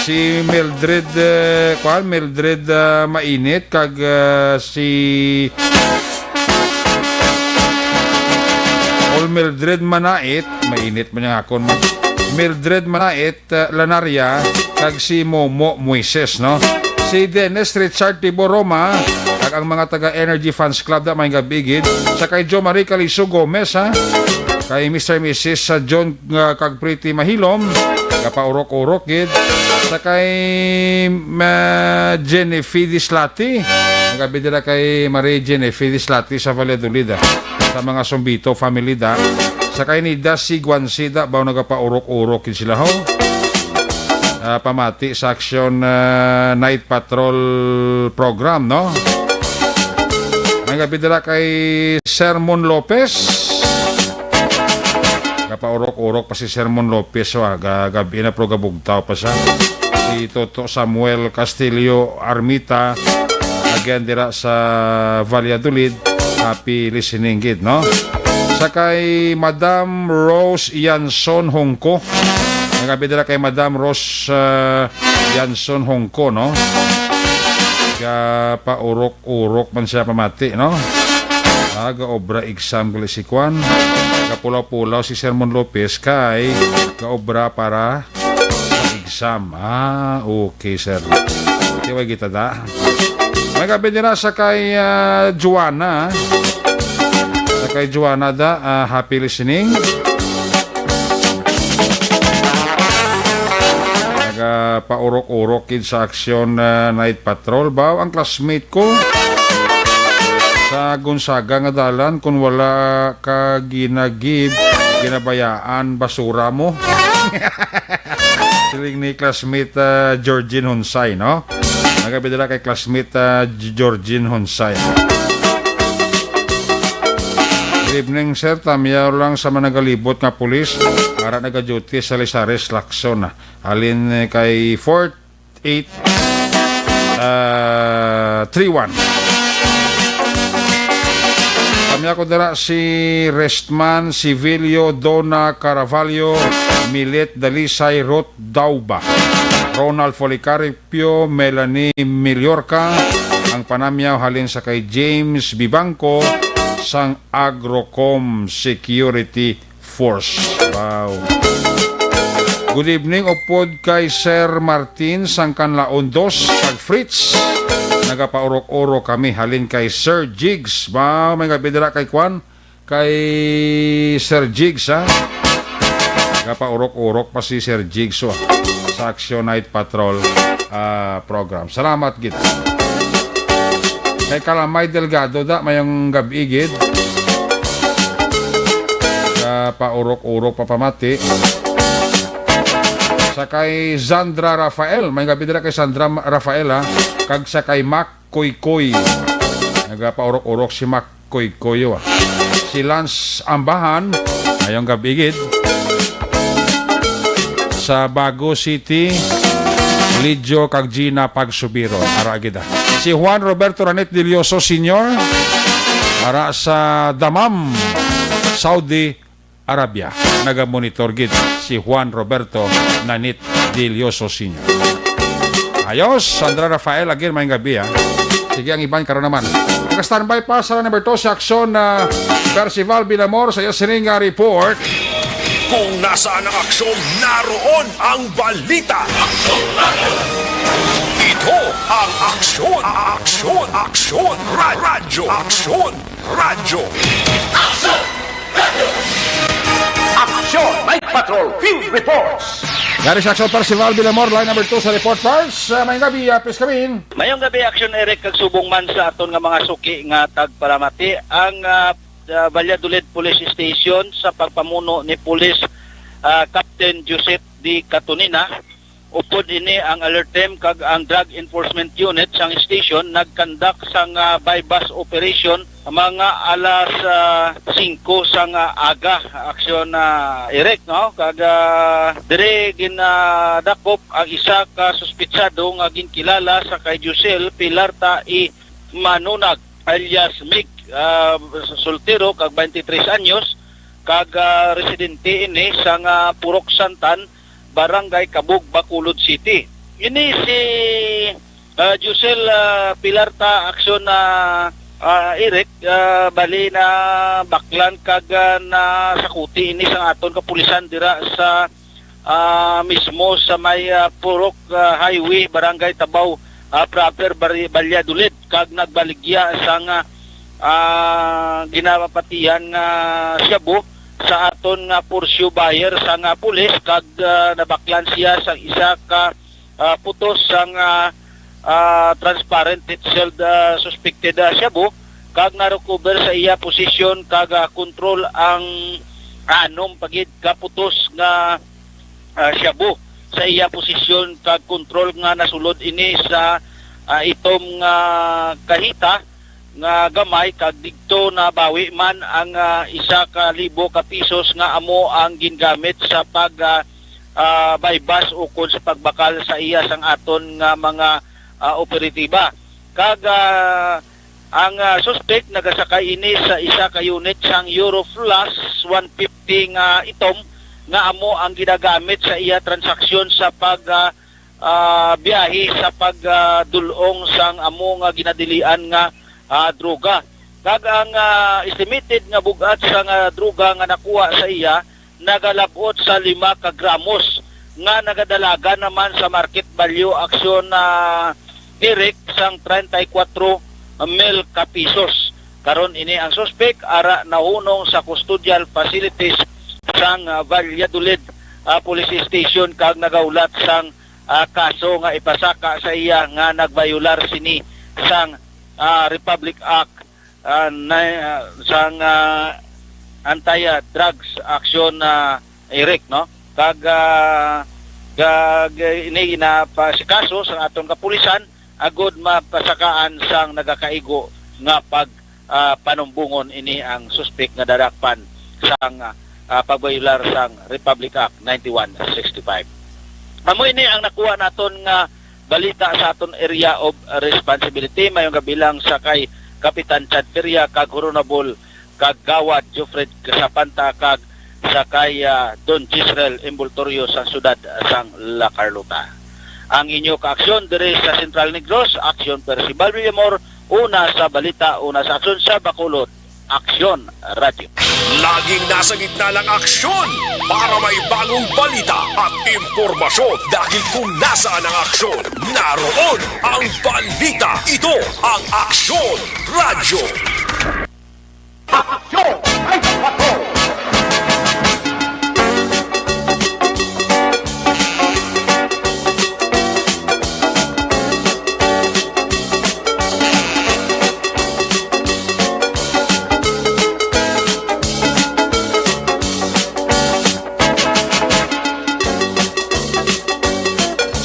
Si Mildred, eh, kuwan, Mildred, ah, Mainit, kag, ah, si Paul Mildred Manait. Mainit man yung akon. Mildred Manait, uh, Lanaria, kag si Momo Moises, no? Si Dennis Richard Tibo Roma, kag ang mga taga Energy Fans Club na may gabigid. Sa kay Jo Marie Caliso Gomez, ha? Kay Mister Missus sa John, uh, kag Pretty Mahilom, kapaurok-urok gid. Sa kay, uh, Jennifer Dislati, ang gabi dira kay Marie Jennifer Dislati sa Valladolid, ah. Sa mga Sumbito family da. Sa kay ni Dasi Guansida, baw nagapaurok-urok gid sila, ho? Ah, pamati sa Action, ah, Night Patrol program, no? May gabi dira kay Sermon Lopez. Gapaurok-urok pa si Sermon Lopez, wa, ga-, gabi na, pero gabugtaw pa siya. Si Toto Samuel Castillo Armita, again, dira sa Valladolid. Happy listening gid, no? Sa kay Madam Rose Yanson Hongko. May gabi dira kay Madam Rose, ah, Yanson Hongko, no? Gapaurok-urok man siya pamati, no? Ah, gaobra exam gali si Kwan. Gapulaw-pulaw si Sermon Lopez kay gaobra para sa exam. Ah, okay, sir. Okay, way kita da. May gabi nila sa kay, ah, Joanna. Sa kay Joanna da, ah, happy listening. Nagapaurok-urok gid sa Action, ah, Night Patrol. Baw, ang classmate ko sa Gonzaga nga dalan, kung wala ka ginagib, ginabayaan, basura mo. Siling ni classmate, ah, Georgine Honsay, no? May gabi dira kay classmate, ah, G-, Georgine Honsay. Good evening, sir. Tamyaw lang sa managalibot nga pulis. Ara naga-duty sa Lizares, Lacson, ah. Halin, eh, kay four eight, ah, three one. Kami ako dira si Restman Civilio, Donna Caravalho, Milet Dalisay, Ruth Dauba, Ronald Policarpio, Melanie Miliorca, ang panamyaw halin sa kay James Bibangco sang Agrocom Security Force. Wow. Good evening, upod kay Sir Martin sang Kanlaon Dos kag Fritz. Nagapaurok-urok kami halin kay Sir Jigs. Wow, may gabi dira kay Kwan, kay Sir Jigs, ha? Nagapaurok-urok pa si Sir Jigs, oh, sa Action Night Patrol, ah, program. Salamat gid. Kay Kalamay Delgado da, mayong gab-i gid. Sa paurok-urok pa pamati. Sa kay Zandra Rafael, may gabi dira kay Sandra Ma-, Rafael, ha. Kag sa kay Mac Koykoy. Nagapaurok-urok si Mac Koykoy, ha. Si Lance Ambahan, mayong gab-i gid. Sa Bago City, Lidjo kag Gina Pagsubiro. Ara gid, ah. Si Juan Roberto Ranit Dilioso Senior, ara sa Dammam, Saudi Arabia. Nagamonitor gid si Juan Roberto Nanit Dilioso Senior. Ayos, Sandra Rafael, again, mayong gab-i, ah. Sige, ang iban karon naman. Naka-standby pa sa number two sa aksyon na Percival Bilamor sa iya sining nga report. Kung nasaan ang aksyon, naroon ang balita. Ito ang Aksyon, Aksyon, Aksyon, Ra-, Radyo, Aksyon, Radyo. Aksyon Night Patrol Field Reports. Gary Saxon, Percival Bilamor, line number two sa report. First, uh, may gabi, uh, please come in. Mayong gabi, Aksyon Eric, kag subong man sa aton nga mga suki nga tagpalamati, ang, ah, ah, Valladolid Police Station sa pagpamuno ni Police, ah, Captain Joseph D. Catonina. Upod ini, ang alert team kag ang Drug Enforcement Unit sang station nagkandak sang, ah, buy-bust operation mga alas, ah, singko sang, ah, aga, Aksyon, ah, Eric, no? Kag, ah, diri ginadakop ang isa ka suspitsado nga ginkilala sa kay Josel Pilarta E. Manunag, alias Mig, ah, soltero kag twenty-three anyos, kag, ah, residente ini sang, ah, Purok Santan, Barangay Cabug, Bacolod City. Ini si, ah, Josel, ah, Pilarta Aksyon, ah, ah, Eric, ah, bali nabaklan kag, ah, nasakuti ini sang aton kapulisan dira sa, ah, mismo sa may, ah, Purok, ah, Highway, Barangay Tabaw, ah, proper, Bari-, Valladolid, kag nagbaligya sang, ah, ah, ginapatihan nga shabu sa aton nga Porsche buyer sang, ah, pulis, kag, ah, nabaklan siya sa isa ka, ah, putos sang, ah, ah, transparent sealed, ah, suspected, ah, shabu, kag na-recover sa iya posisyon kag, ah, kontrol ang, anom pa gid ka putos nga, ah, shabu sa iya posisyon kag kontrol nga nasulod ini sa, ah, itom nga kahita nga gamay, kag didto nabawi man ang, ah, isa ka libo ka pisos nga amo ang gingamit sa pag, ah, ah, baybas ukon sa pagbakal sa iya sang aton nga mga, ah, operatiba. Kag, ah, ang, ah, suspek nagasakay ini sa isa ka unit sang Euroflux one fifty nga itom nga amo ang ginagamit sa iya transaksyon sa pag, ah, ah, biyahe sa pagdul-ong sang amo nga ginadilian nga, ah, droga. Kag ang, ah, estimated nga bug-at sang, ah, droga nga nakuha sa iya nagalab-ot sa lima ka gramos, nga nagadalagan naman sa market value aksyon na, Eric, sang treinta y cuatro mil ka pisos. Karon ini ang suspek ara nahunong sa custodial facilities sang, ah, Valladolid, ah, Police Station kag nagahulat sang, ah, kaso nga ipasaka sa iya nga nagbayular sini sang, ah, Republic Act, ah, na, ah, sang, ah, Anti-Drugs Action, ah, Eric, no? Kag, ah, kag ini ginapasikaso sang aton kapulisan agud mapasakaan sang nagakaigo nga pag, ah, panumbongon ini ang suspek nga dadakpan sang, ah, pagbayular sang Republic Act ninety-one sixty-five. Amo ini ang nakuha naton nga balita sa aton area of responsibility. Mayong gabi lang sa kay Kapitan Chad Feria kag Honorable Kagawad Jofred Casapanta kag sa kay, ah, Don Jezreel Envoltorio sa siyudad sang La Carlota. Ang inyo kaaksyon diri sa Central Negros, Aksyon Percival Villamor, una sa balita, una sa aksyon sa Bacolod, Aksyon Radyo. Laging nasa gitna ng aksyon para may bagong balita at impormasyon, dahil kung nasaan ang aksyon, naroon ang balita. Ito ang Aksyon Radyo. Aksyon! Ay, aksyon!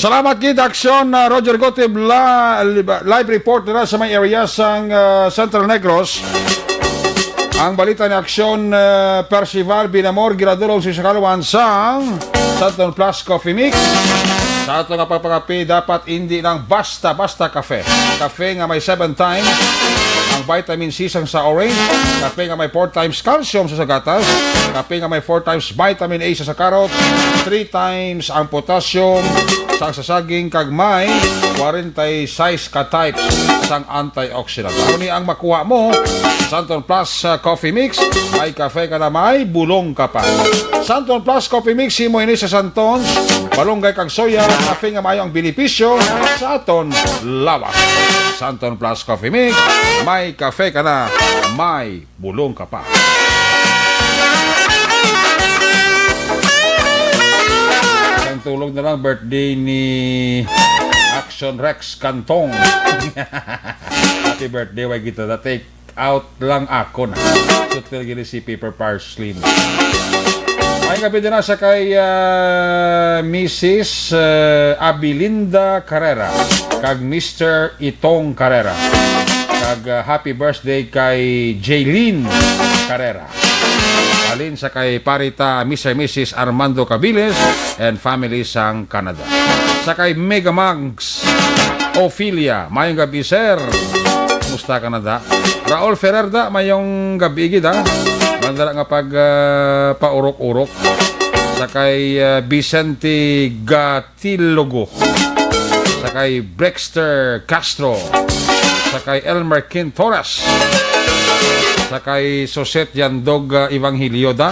Salamat gid, Aksyon, uh, Roger Gotib, la, live report nila sa may area sang, uh, Central Negros. Ang balita ni Aksyon, uh, Percival Binamor, ginadulong sa Sakaluan sang Santon Plus Coffee Mix. Sa ato nga pagpangape, dapat hindi lang basta-basta kafe. Kafe nga may seven times ang vitamin C sang sa orange, kape nga may four times calcium sa, sa gatas, kape nga may four times vitamin A sa, sa carrot, three times ang potassium sang sa saging, kag may forty-six ka types sang antioxidant. Amo ni ang makuha mo sa Santon Plus, uh, Coffee Mix. May kafe ka na, may bulong ka pa. Santon Plus Coffee Mix, himo ini sa Santons, malunggay kag soya, kafe nga maayo ang benepisyo sa aton lawas. Santon Plus Coffee Mix, may kafe ka na, may bulong ka pa. Isang tulog na lang, birthday ni Action Rex Cantong. Happy birthday, way kita na take out lang ako na. Sutil gini si Paper Power Slim. May gabi din na sa kay, ah, Missus, ah, Abilinda Carrera kag Mister Itong Carrera. Kag, ah, happy birthday kay Jaylene Carrera. Halin sa kay Parita, Mister Missus Armando Cabiles and family sang Canada. Sa kay Mega Mags Ophelia, mayong gabi, sir. Kumusta ka na, da? Raul Ferrer, da, mayong gabi gid, ha. Mandala nga pag, ah, paurok-urok. Sa kay, ah, Vicente Gatilogo. Sa kay Brexter Castro. Sa kay Elmer Quintores. Sa kay Sosette Yandog, ah, Evangelio, da.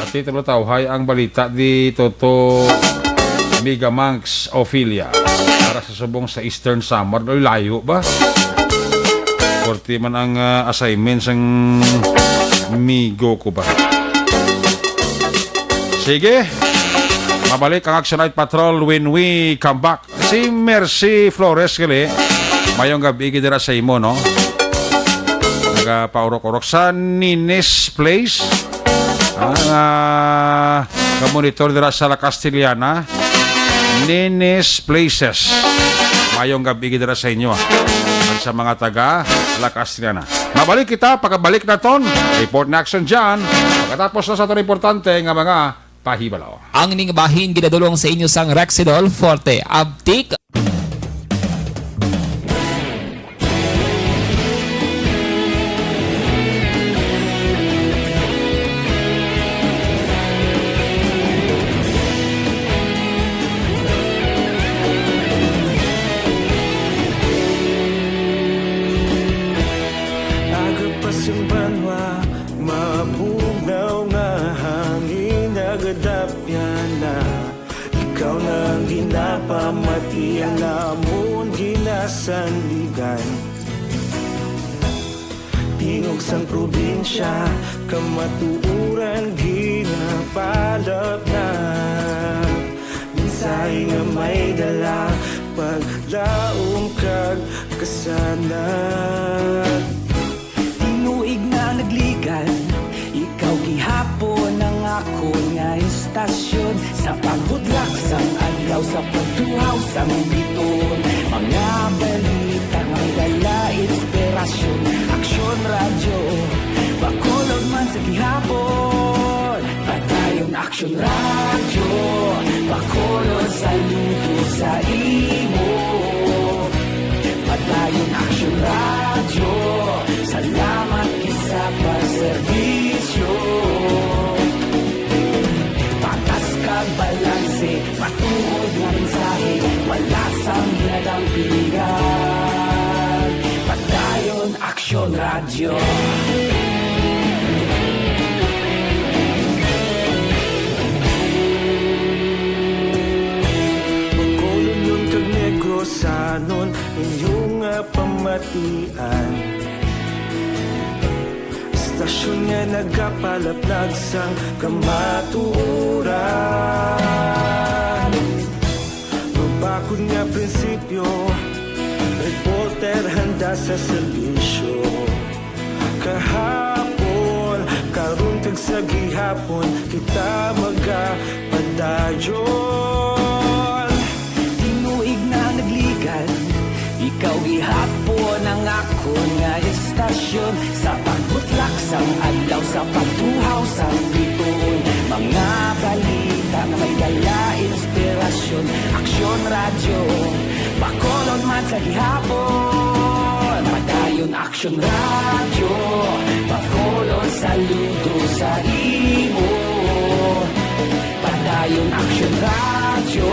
Ati tulo tawhay ang balita di Toto Mega Manx Ophelia. Para sa subong sa Eastern Samar, layo ba? Korte man ang, ah, assignment sang migo ko ba? Sige. Mabalik ang Action Night Patrol when we come back. Si Mercy Flores gali. Mayong gabi gid dira sa imo, no? ah, paurok-urok sa Nini's Place. Ah, nga kamonitor dira sa La Castellana. Nini's Places. Mayong gabi dira sa inyo, ah. At sa mga taga La Castellana. Mabalik kita, pagkabalik naton. Report na action dyan. Pagkatapos na sa aton importante nga mga pahibalo. Ang ning bahin ginadulong sa inyo sang Rexidol Forte. Abtik. Aga pa sing banwa, mabugnaw nga hangin nagadapyan na. Ikaw na ang ginapamatian namon ginasandigan. Tingog sang probinsya, kamatuoran ginapalapnap. Mensahe nga may dala, paglaom kag kasanag. Tinuig na nagligan, ikaw gihapon ang akon nga istasyon. Sa paghudlak sang adlaw, sa pagtuhaw sang biton, mga balita nga may dala inspirasyon. Aksyon Radyo, Bacolod man sa gihapon. Padayon Aksyon Radyo, Bacolod, saludo sa imo. Padayon Aksyon Radyo, salamat gid sa pagserbisyo. Patas kag balanse, matuod nga mensahe, wala sang ginadampigan. Padayon Aksyon Radyo. Bacolodnon kag Negrosanon, inyo nga pamatian. Istasyon nga nagapalaplag sang kamatuoran. Mabakod nga prinsipyo, reporter handa sa serbisyo. Kahapon, karon kag sa gihapon, kita magapadayon. Tinuig na nagligan, ikaw gihapon ang akon nga istasyon. Sa pagbutlak sang adlaw, sa pagtuhaw sang bituon, mga balita nga may dala inspirasyon. Aksyon Radyo, Bacolod man sa gihapon. Padayon Aksyon Radyo, Bacolod, saludo sa imo. Padayon Aksyon Radyo,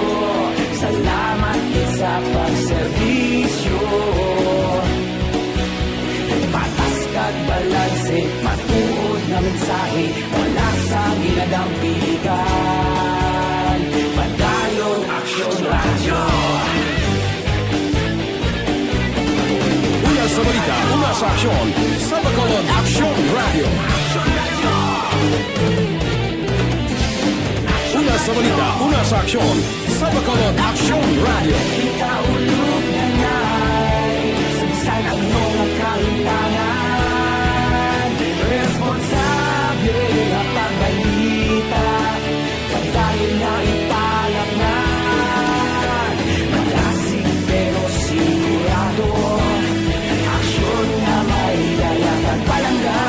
salamat gid sa pagserbisyo. Patas kag balanse, matuod nga mensahe, wala sang ginadampigan. Padayon Aksyon Radyo. Una sa balita, una sa aksyon, sa Bacolod Aksyon Radyo. Una sa balita, una sa aksyon, sa Bacolod Aksyon Radyo. Kita ulog na nay, sa bisan ano nga kahimtangan, responsable nga pagbalita. Padayon nga ipalapngan, malasig pero sigurado. Aksyon nga may dala kag palangga.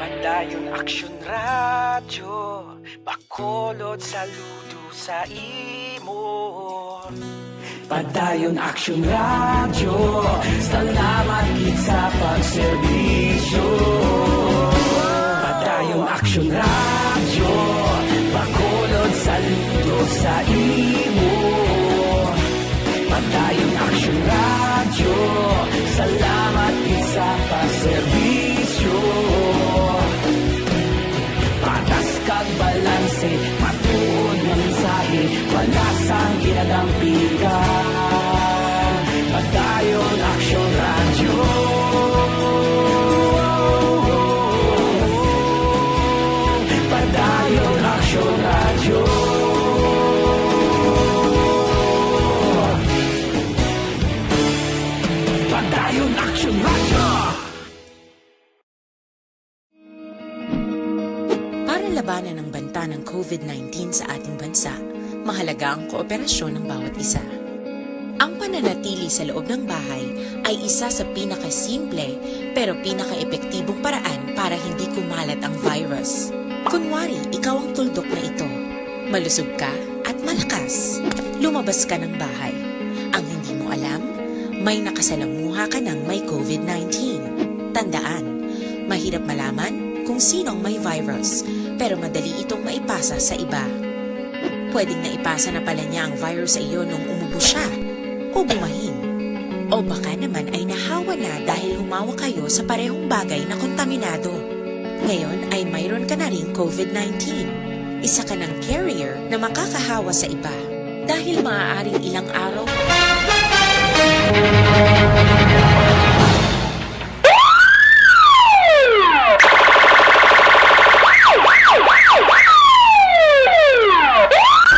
Padayon Aksyon Radyo, Bacolod, saludo sa imo. Padayon Aksyon Radyo, salamat gid sa pagserbisyo. Padayon Aksyon Radyo, Bacolod, saludo sa imo. Padayon Aksyon Radyo, salamat gid sa pagserbisyo. Patas kag balanse, matuod nga mensahe, wala sang ginadampigan. Padayon Aksyon Para labanan ang banta ng COVID nineteen sa ating bansa, mahalaga ang kooperasyon ng bawat isa. Ang pananatili sa loob ng bahay ay isa sa pinakasimple pero pinakaepektibong paraan para hindi kumalat ang virus. Kunwari, ikaw ang tuldok na ito. Malusog ka at malakas. Lumabas ka ng bahay. Ang hindi mo alam, may nakasalamuha ka ng may COVID nineteen. Tandaan, mahirap malaman kung sino ang may virus, pero madali itong maipasa sa iba. Pwedeng naipasa na pala niya ang virus sa iyo nung umubo siya o bumahin. O baka naman ay nahawa na dahil humawak kayo sa parehong bagay na kontaminado. Ngayon ay mayroon ka na ring COVID nineteen. Isa ka ng carrier na makakahawa sa iba. Dahil maaaring ilang araw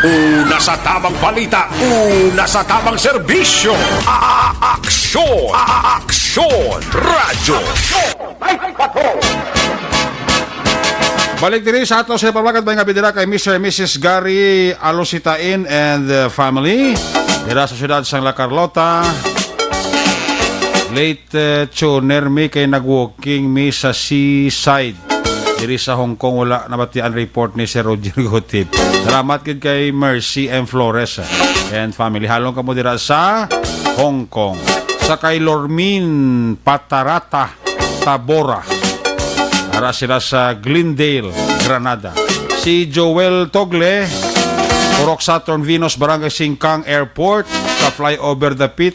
Una sa tamang balita, una sa tamang serbisyo. A-, aksyon, a-, aksyon, radyo. Balik diri sa ato sa pamagad may nga bidira kay Mister and Missus Gary Alositain and uh, family. Dira sa siyudad sang La Carlota. Late uh, tuner mi kay nag-walking mi sa seaside. Diri sa Hong Kong, wala nabatian report ni Sir Roger Gutip. Salamat gid kay Mercy M. Flores and family. Halong kamo dira sa Hong Kong. Sa kay Lormin Patarata Tabora. Ara sila sa Glendale, Granada. Si Joel Togle, Purok Saturn Venus, Barangay Singkang Airport, sa flyover dapit,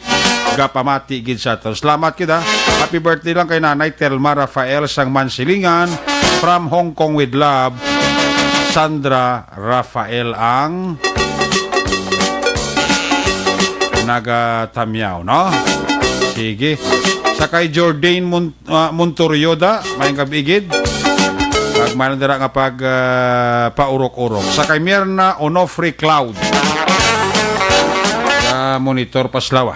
gapamati gid sa aton. Salamat gid, ha. Happy birthday lang kay Nanay Telma Rafael sang Mansilingan, from Hong Kong with love, Sandra Rafael ang nagatamiaw, no? Sige. Sa kay Jordan Mon- uh, Montorioda, may gab-i gid. Pag man dira nga pag uh, paurok-urok. Sa kay Mirna Onofre Cloud. Sa monitor paslawa.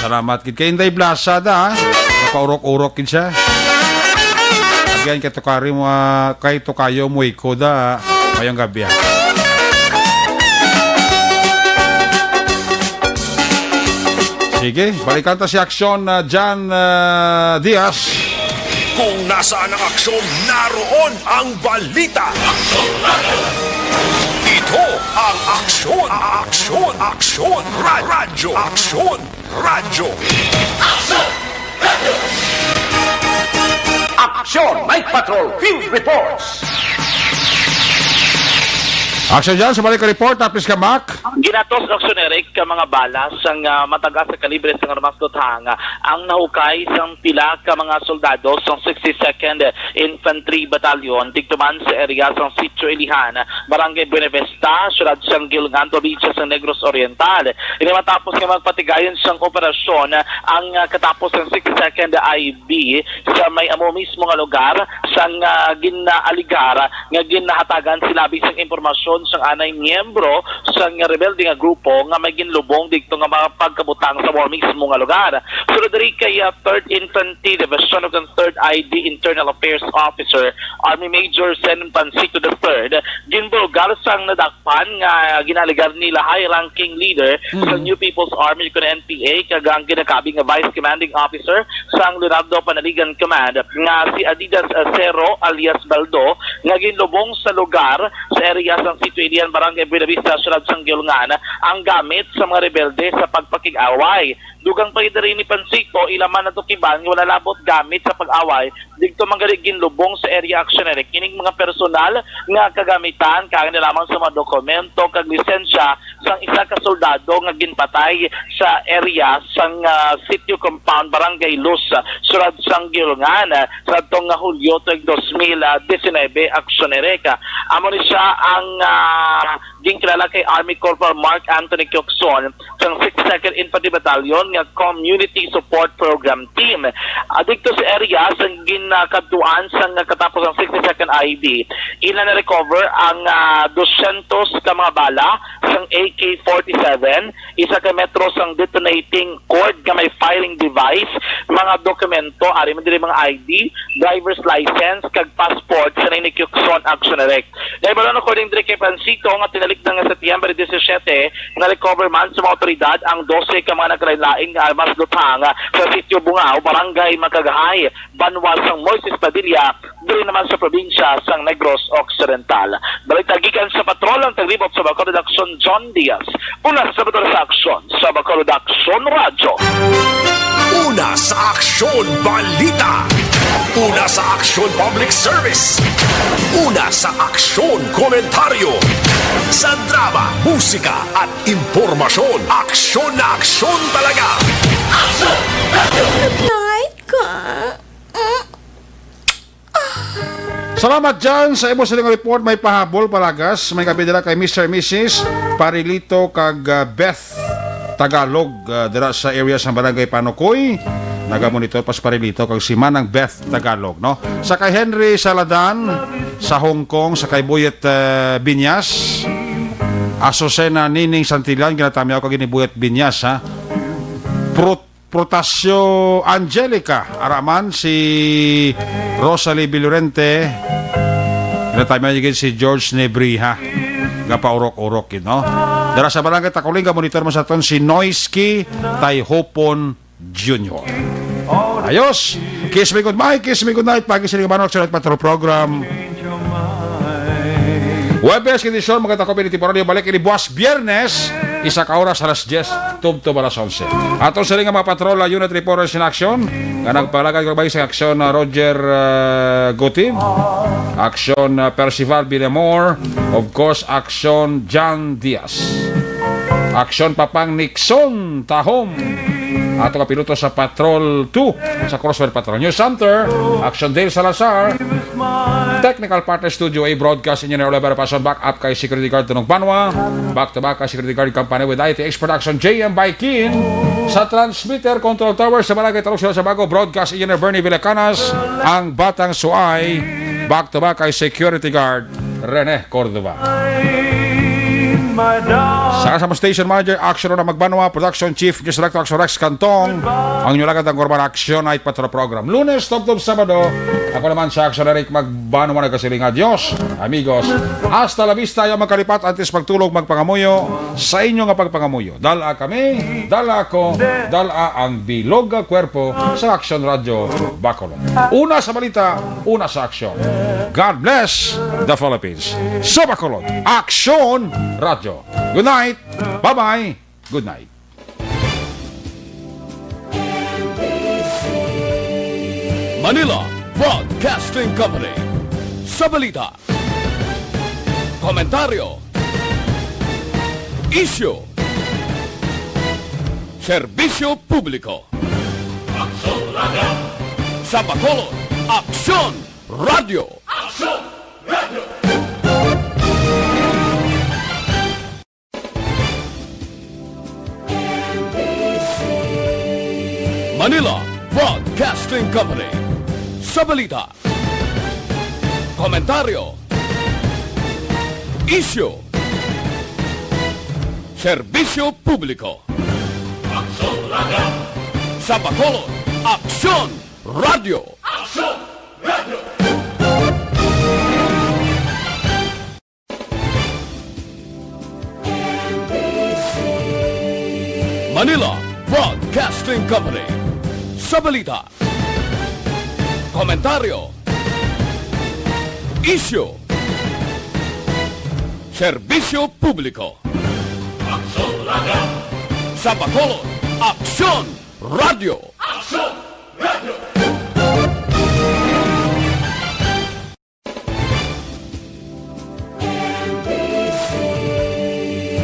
Salamat gid kay Inday Blasa da, ha? Paurok-urok gid siya. Again, kay Tukari mo, ah, kay Tukayo mo iko da. Mayong gabi, ha? Sige, balikan ta si Aksyon uh, Jan uh, Diaz. Kung nasaan ang aksyon, naroon ang balita. Ito ang Aksyon, Aksyon, Aksyon, Ra- Radyo, Aksyon, Radyo. Aksyon Night Patrol Field Reports. Aksyon dyan, sa balik ka report, please ka, Mac. Ginatos aksyon, Eric, ka mga bala sang ah, matagas sa kalibre sang armas luthang ang nahukay sang pila ka mga soldado sang sixty-second Infantry Battalion didto man sa area sang Sitio Ilihan, Barangay Buenavista, siyudad sang Guilongan, probinsya sang Negros Oriental. Ini matapos nga magpatigayon sang operasyon ang ah, katapos sang sixty-second I B sa may amo mismo nga lugar sang ah, ginaaligar nga ginahatagan sila bisan impormasyon sang anay miyembro sang rebelde nga grupo nga may ginlubong didto nga mga pagkabutang sa amo mismo nga lugar. Sulod diri kay ah, Third Infantry Division ug ang Third I D Internal Affairs Officer, Army Major Sen Pancito the third, ginbulgar sang nadakpan nga ginaaligar nila high-ranking leader sa New People's Army kun N P A kag ang ginakabig nga Vice Commanding Officer sang Leonardo Panaligan Command nga si Adidas Acero alias Baldo nga ginlubong sa lugar sa area sang Sitio Ilian, Barangay Buenavista, siyudad sang Guilongan ang gamit sa mga rebelde sa pagpakig-away. Dugang pa gid diri ni Pancito, ila man natukiban nga wala labot gamit sa pag-away, didto man gani ginlubong sa area actionary kining mga personal nga kagamitan kaangay na lamang sa mga dokumento kag lisensya sang isa ka soldado nga ginpatay sa area sang ah, Sitio Compound, Barangay Luz, ah, siyudad sang Guilongan, ah, sa adtong nga Hulyo tuig dos mil disinebe, aksyon, Eric. Amo ni sia ang ah, ginkilala kay Army Corporal Mark Anthony Kiokson sang sixty-second Infantry Battalion nga Community Support Program Team. Ah, didto sa area sang ginakadtuan sang katapos ang sixty-second I E D, ila na-recover ang, ah, dosyentos ka mga bala sang A K forty-seven, isa ka metro sang detonating cord nga may firing device, mga dokumento, ari man diri mga I D, driver's license, kag passport sa ni Kiokson Action Direct. Nahibaluan according diri kay Pancito nga tinalikdan nga Setyembre disisiete, na-recover man sa mga otoridad ang dose ka mga nagkalain-lain nga armas luthang sa Sitio Bungao, Barangay Makagahay, banwa sang Moises Padilla, diri naman sa probinsya sang Negros Occidental. Balita gikan sa patrol ang taglibot sa Bacolod Aksyon, John Diaz. Una sa Bacolod sa Aksyon, sa Bacolod Aksyon Radyo. Una sa Aksyon Balita. Una sa Aksyon Public Service. Una sa Aksyon Komentaryo. Sa drama, musika, at impormasyon, aksyon na aksyon talaga. Night ka. Salamat, Jan, sa imo sining report. May pahabol, Palagas. May kape dira kay Mister Missus Parilito kag, ah, Beth Tagalog, ah, dira sa area sa Barangay Panukoy. Nagamonitor pa si Parilito kag si Manang Beth Tagalog, no? Sa kay Henry Saladan sa Hong Kong, sa kay Buyet, ah, Binyas. Azucena Nining Santillan, ginatamyaw kag ni Buyet Binyas, ha? Prut Protasio Angelica, ara man si Rosalie Vilorente, natamyaw gid si George Nebriha, gapaurok-urok gid, no? Dara sa Barangay Takuling, monitor mo sa aton si Noisky Tayhopon Junior. Ayos! Kiss me goodbye, kiss me goodnight. Pagi sila Manok sa Patrol Program. Huwebes, edisyon, magkatakob ini temporaryo. Balik ini buwas Biyernes, isa ka oras, alas diyes, tubtob alas onse. Aton sila nga mga patrol, ah, unit reporters in action, nga nagpalagad kag sa aksyon na Roger, ah, Gutib, aksyon, ah, Percival Villamor, of course, aksyon John Diaz, aksyon Papang Nixon Tahom, ato ka piloto sa Patrol two, sa Crossfire Patrol. News Center, Action Dale Salazar. Technical partner Studio A, Broadcast Engineer Oliver Pason. Back up kay Security Guard Tunong Banwa. Back to back kay Security Guard Company with I T X Production, J M Baikin. Sa transmitter control tower sa Barangay Talog Sila sa Bago, Broadcast Engineer Bernie Villacanas. Ang Batang Suay, back to back kay Security Guard Rene Cordova. Sa kasama station manager, Action Rona Magbanwa, production chief, news director, Action Rex Cantong, ang inyo lagad ang Korban Action Night Patrol Program. Lunes, tubtob Sabado, ako naman sa Action Eric Magbanwa nagasiling nga, "Dios, amigos, hasta la vista," ayaw magkalipat, antes magtulog, magpangamuyo, sa inyo nga pagpangamuyo. Dala kami, dala ako, dala ang bilog nga kwerpo sa Action Radio Bacolod. Una sa balita, una sa aksyon. God bless the Philippines. Sa Bacolod, Action Radio. Good night. Bye-bye. Good night. Manila Broadcasting Company. Sa balita, komentaryo, isyu, serbisyo publiko. Aksyon Radio. Sa Bacolod, Aksyon Radio. Aksyon Radio. Manila Broadcasting Company. Sa balita, komentaryo, isyu, serbisyo publiko. Aksyon Radio. Sa Bacolod, Aksyon Radio. Aksyon Radio. Manila Broadcasting Company. Sa balita, komentaryo, isyu, serbisyo publiko. Aksyon Radio. Sa Bacolod, Aksyon Radio. Aksyon Radio.